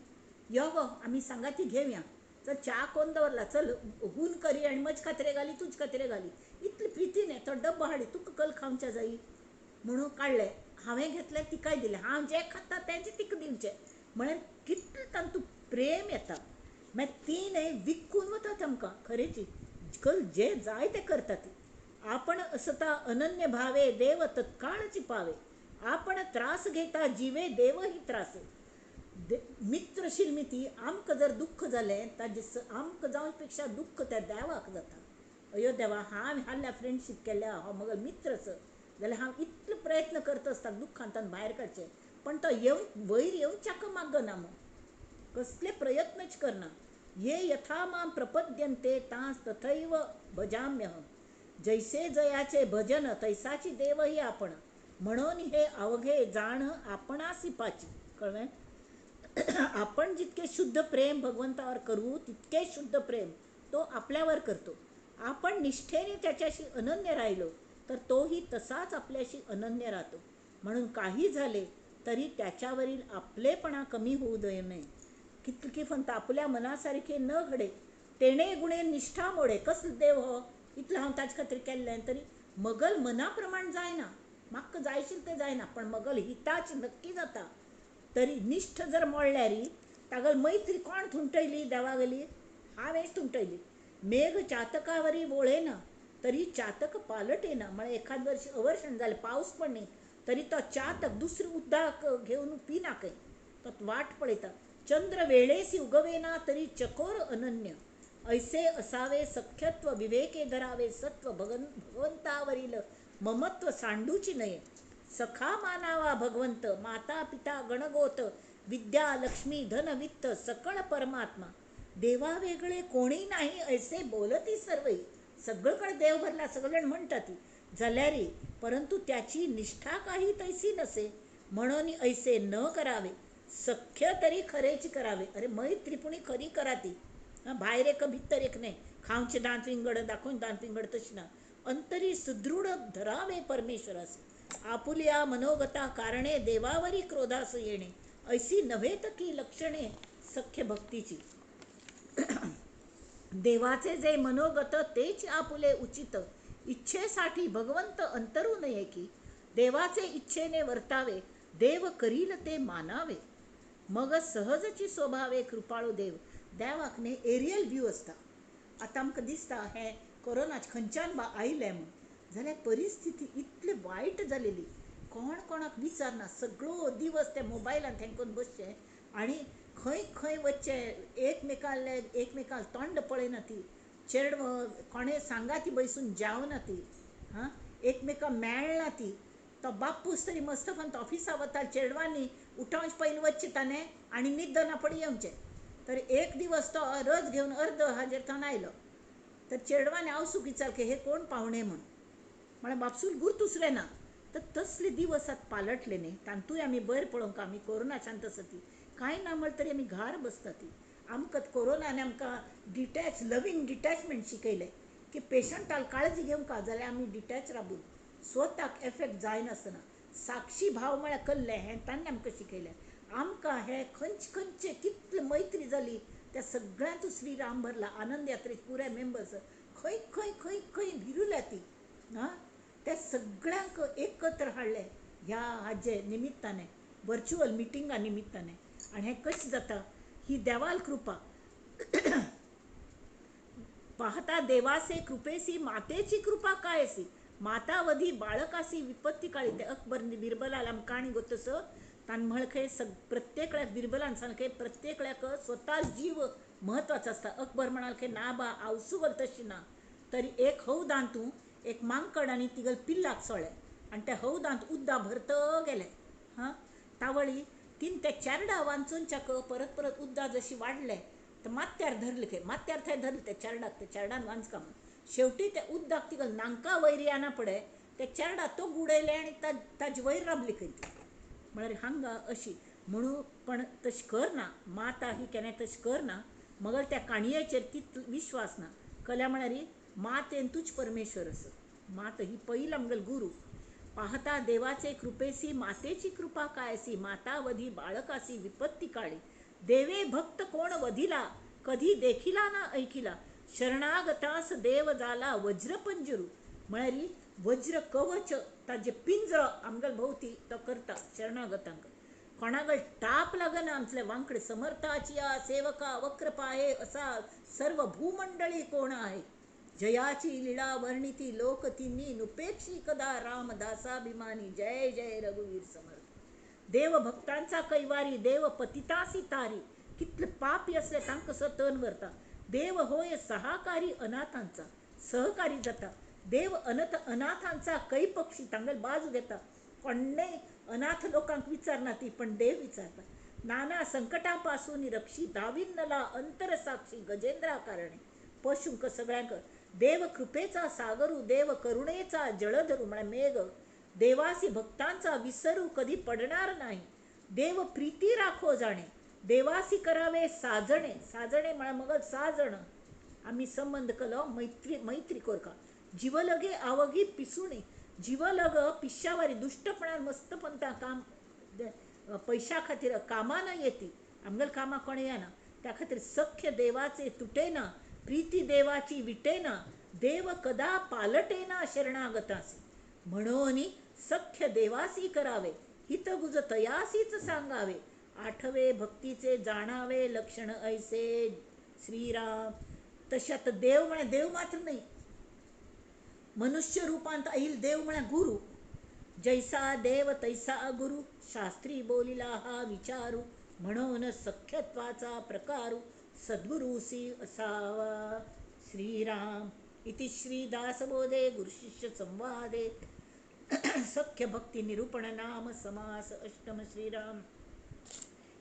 यो गो आमी सांगाती घेवया, चल च्या कोन्न दवरला, चल हून करी आनी म्हजे खातीर घाली तुजे खातीर घाली, इतले प्रितीन तो डब्बो हाडी तुका कल खावच्या जायी म्हणून काडलें. हांवें घेतलें तिकाय दिलें, हांव जें खाता तेंचें तिका दिवचें. म्हळ्यार कितलें तांतूं प्रेम येता. मागीर ती न्ही विकून वता आमकां, खरेंची कल जें जाय तें करता ती. आपण असता अनन्य भावे देव तत्काळची पावे, आपण त्रास घेता जिवे देवही त्रासे. मित्र शिलमिती आमकां जर दुख्ख जालें ताजें आमकां जावचे पेक्षा दुख्ख त्या देवाक जाता. अयो देवा, हांवें हाडल्या फ्रेंडशीप केल्या, हो म्हगेलो मित्र आसा जाल्यार हांव इतलो प्रयत्न करता आसता दुख्खांतल्यान भायर काडचें, पण तो येवन वयर येवच्याक मागना मग, कसले प्रयत्नच करना. ये यथा मां प्रपद्यन्ते तांस तथैव भजाम्यहं, जैसे जयाचे भजन तैसाची देवही आपण, म्हणून हे अवघे जाण आपणासी पाची. कळ्ळें? आपण जितके शुद्ध प्रेम भगवंतावर करू तितके शुद्ध प्रेम तो आपल्यावर करतो. आपण निष्ठेने त्याच्याशी अनन्य राहिलो तर तोही तसाच आपल्याशी अनन्य राहतो. म्हणून काही झाले तरी त्याच्यावरील आपलेपणा कमी होऊ दे नये. कितकी फक्त आपल्या मनासारखे न घडे तेणे गुणे निष्ठा मोडे. कसलो देव हो, इतलो हांव ताजे खातीर केल्लें तरी मगल मना प्रमाण जायना, म्हाका जायशील तें जायना, पण मगल हिताच नक्की जाता. तरी निष्ठ जर मोडल्यारी तागल मैत्री कोण थुंटयली देवागली, हांवेंच थुंटयली. मेघ चातकावरी वोळेना तरी चातक पालटेना. म्हळ्यार एखाद वर्ष अवर्षण जालें, पावस पण न्ही, तरी तो चातक दुसरी उदक घेवन पिना खंय, तो वाट पळयता. चंद्र वेळेसी उगवेना तरी चकोर अनन्य, ऐसे असावे सख्यत्व विवेके धरावे सत्व, भगवंतावरील ममत्व सांडूची नये. सखा मानावा भगवंत, माता पिता गणगोत, विद्या लक्ष्मी धन वित्त सकळ परमात्मा, देवा वेगळे कोणी नाही ऐसे बोलती सर्वही. सगळीकडे देव भरला सगळेजण म्हणतात ती जाल्यारी, परंतु त्याची निष्ठा काही तैसी नसे, म्हणून ऐसे न करावे. सख्य तरी खरेच करावे. अरे मैत्री पुणी खरी करा ती, भायर एक भितर एक न्ही, खावचे दांत विंगड दाखोवन दांत विंगड तशी ना. अंतरी सुदृढ धरावे परमेश्वरास, आपुलिया मनोगता कारणे देवावरी क्रोधास येणे, ऐसी नव्हेत की लक्षणे सख्य भक्तीची. देवाचे जे मनोगत तेच आपुले उचित, इच्छेसाठी भगवंत अंतरू नये की, देवाचे इच्छेने वर्तावे देव करील ते मानावे, मग सहजची स्वभावे कृपाळू देव. देवाक न्ही एरियल व्यू आसता. आतां आमकां दिसता हें कोरोनाच खंयच्यान बा आयलें म्हूण, जाल्यार परिस्थिती इतली वायट जालेली, कोण कोणाक विचारना, सगळो दिवस ते मोबायलान तेंकून बसचें आनी खंय खंय वचचें, एकमेकाले एकमेकाक तोंड पळयना ती, चेडवां कोणें सांगा ती बैसून जेवना ती, हां एकमेकां मेळना ती. तो बापूस तरी मस्त फक्त ऑफिसा वता, चेडवांनी उठोवचे पयलीं वचचें ताणें आनी न्हिदना पडी येवचें. तर एक दिवस तो रज घेवन अर्द हाजेर थंय आयलो, तर चेडवांनी आवसूक विचार हे कोण पावणे म्हूण, म्हळ्यार बापसूल गुर्तूच ना. तर तसले दिवस आतां पालटले न्ही, तांतूय आमी बरें पळोवंक आमी कोरोनाच्यान तसं ती कांय ना म्हळ्यार तरी आमी घार बसता ती. आमकां कोरोनान आमकां डिटॅच लवींग डिटॅचमेंट शिकयलें की पेशंटाक काळजी घेवंक जाल्यार आमी डिटॅच राबून स्वताक एफेक्ट जायनासतना साक्षी भाव म्हळ्यार कसलें हें ताणें आमकां शिकयलें. आमकां हें खंयचे खंयचे कितले मैत्री जाली त्या सगळ्यांतूच श्रीराम भरला. आनंद यात्रेचे पुराय मेंबर्स खंय खंय खंय खंय भिरुल्या ती, आं त्या सगळ्यांक एकत्र हाडलें ह्या हाजे निमित्ताने, वर्च्युअल मिटिंगा निमित्ताने. आनी हें कशें जाता, ही देवाल कृपा. पाहता देवासे कृपेसी मातेची कृपा काय असी, माता वधी बाळकासी विपत्ती काळी. ते अकबर बिरबलाला काणी गोतस तान म्हळखे प्रत्येकळ्याक बिरबलान सांगखे प्रत्येकळ्याक स्वतः जीव महत्वाचा असता. अकबर म्हणाल खे ना बा आवसू गल तशी ना, तरी एक हौदांत तूं एक मांकड आनी तिगल पिल्लाक सोळ्ळे आनी त्या हौदांत उद्दा भरत गेले. हां तावळी तीन त्या चेरडा वांचूनच्याक परत परत उद्दा जशी वाडले तर मात्यार धरले खे, मात्यार थंय धरले त्या चेरडाक, त्या चेरडान वांचका म्हणून. शेवटी त्या उद्दाक तिगल नांका वैर येना पडे त्या चेरडा तो गुडयले आनी ताजे वयर राबली खंय ती. म्हळ्यार हांगा अशी म्हणून पण तशें करना, माता ही केन्ना तशें करना, मगर त्या काणयेचेर तितलो विश्वास ना. कल्या म्हळ्यार मातेन तूच परमेश्वर असो, मात ही पहिल आमगेलो गुरू. पाहता देवाचे कृपेसी मातेची कृपा काय असी, माता वधी बाळकासी विपत्ती काळी. देवे भक्त कोण वधिला कधी देखिला ना ऐकिला, शरणागतास देव जाला वज्रपंजरू. म्हळ्यार वज्र कवच ताजे पिंजरो आमगेल भोवती तो करता शरणागतांक. कोणागल टाप लागना आमचले वांकडे समर्थाची या सेवका वक्र पाहे असा सर्व भूमंडळी कोण आहे. जयाची लीळा वर्णिती लोक तिन्ही नुपेक्षी कदा रामदासाभिमानी, जय जय रघुवीर समर्थ. देव भक्तांचा कैवारी देव पतितासी तारी, कितले पापी असले तांकां सुद्दां तन व्हरता. देव होय सहाकारी अनाथांचा, सहकारी जाता. देव अनाथांचा कै पक्षी तांगेल बाजू घेता. कोणेय अनाथ लोकांक विचारना ती, पण देव विचारता. नाना संकटापासून रक्षी दाविन्नला अंतरसाक्षी गजेंद्रा कारणे. पशुंक सगळ्यांक देव कृपेचा सागरू देव करुणेचा जळधरू म्हळ्यार मेघ. देवासी भक्तांचा विसरू कधी पडणार नाही, देव प्रीती राखो जाणे. देवासी करावे साजणे, साजणे म्हळ्यार मग साजण आमी संबंद केलो मैत्री, मैत्री कोरका. जीवलगे आवगी पिसुणी, जीवलग पिश्यावारी दुश्टपणान मस्तपणता काम पैशा खातीर कामां न येती, आमगेल कामां कोण येना, त्या खातीर सख्य देवाचे तुटेना, प्रीती देवाची विटेना, देव कदा पालटेना शरणागतासी. म्हणून सख्य देवासी करावे, हितगुज तयासीच सांगावे. आठवे भक्तीचे जाणावे लक्षण ऐसे श्रीराम. तशें आतां देव म्हळ्यार देव मात्र न्हय, मनुष्य रूपांत आयिल्लो देव म्हळ्यार गुरू. जैसा देव तैसा गुरु, शास्त्री बोलिला हा विचारू, म्हणून सख्यत्वाचा प्रकारू सद्गुरूसी असावा. श्रीराम. इति श्री दासबोधे गुरुशिष्य संवादे सख्य भक्ती निरूपण नाम समास अष्टम. श्रीराम.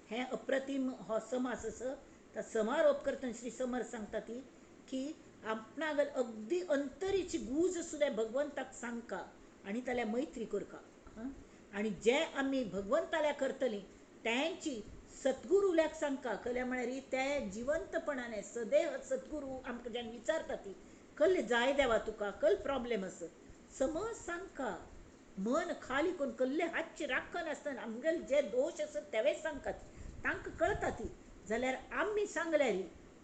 हें अप्रतिम हो समास आसा. ता समारोप करतना श्री समर सांगता ती की आपणागल अगदी अंतरीची गूज सुद्दां भगवंताक सांगका आनी ताल्या मैत्री करका. आनी जे आमी भगवंताल्या करतली तेंची सद्गुरूल्याक सांगका. कल्या म्हळ्यार ते जिवंतपणाने सदैव सद्गुरू आमकां जेन्ना विचारता ती कल्ले जाय देवा तुका कल प्रॉब्लेम आसा समज सांगका, मन खाली करून कल्ले हातचे राखनासतना आमगेले जे दोश आसत तेवेच सांगका, तांकां कळटा ती. जाल्यार आमी सांगल्यार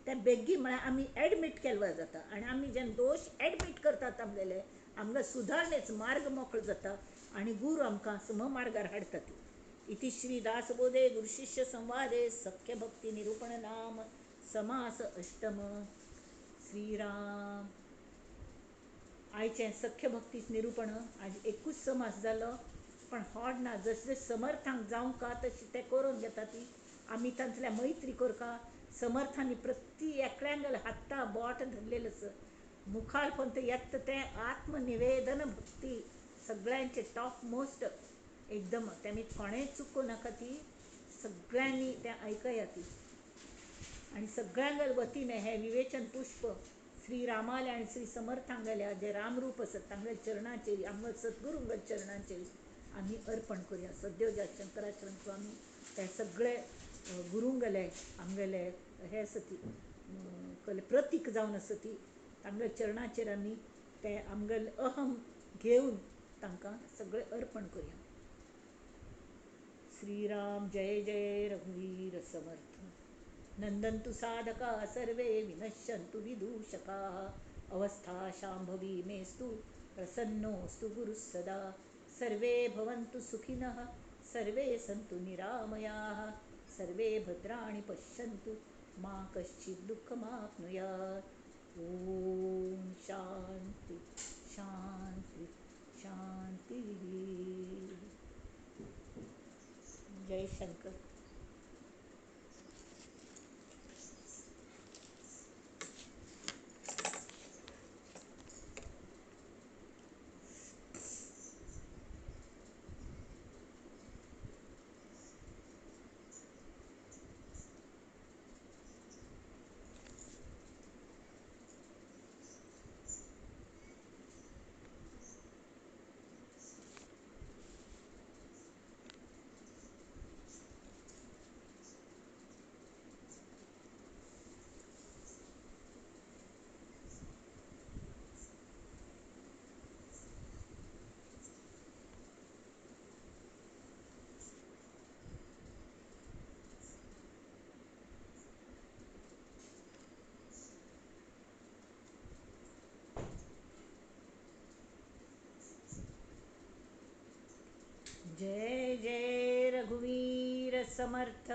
ते बेगीन म्हळ्यार आमी एडमीट केल्यार जाता आनी आमी जेन्ना दोश एडमीट करतात आमगेले आमकां सुदारणेच मार्ग मोकळो जाता आनी गुरू आमकां सम मार्गार हाडटा ती. इति श्री दासबोधे गुरुशिष्य संवादे सख्य भक्ती निरूपण नाम समास अष्टम. श्रीराम. आयचें सख्य भक्ती निरूपण आज एकूच समास जालो, पण होड ना, जशें जशें समर्थांक जावंक तशें तें करून घेता ती. आमी तांतल्या मैत्री करका. समर्थांनी प्रति एकल्यांगेल हाता बोट धरलेलें आसा. मुखार पर्यंत येता तें आत्मनिवेदन भक्ती सगळ्यांचे टॉप मोस्ट एकदम. तेमी कोणें चुकोवं नाका ती, सगळ्यांनी तें आयकया ती. आनी सगळ्यांगेल वतीन हें विवेचन पुष्प श्री रामाल्या आनी श्री समर्थांगेल्या जे रामरूप आसत तांगेल्या चरणाचेर, आमगेल्या सद्गुरूंगेल्या चरणाचेर आमी अर्पण करुया. सद्योजात शंकराश्रम स्वामी ते सगळे गुरूंगेले आमगेले हे आसा ती कले प्रतीक जावन आसा ती, तांगेल्या चरणाचेर आमी ते आमगेले अहम घेवन तांकां सगळें अर्पण करुया. श्रीराम जय जय रघुवीर समर्थ. नंदन्तु साधका सर्वे विनश्यन्तु विदूषकाः. अवस्था शांभवी मेस्तु प्रसन्नोऽस्तु गुरुः सदा. सर्वे भवन्तु सुखिनः सर्वे सन्तु निरामयाः. सर्वे भद्राणि पश्यन्तु मा कश्चित् दुःखमाप्नुयात्. ओम शांती शांती शांती. जय शंकर. जय जय रघुवीर समर्थ.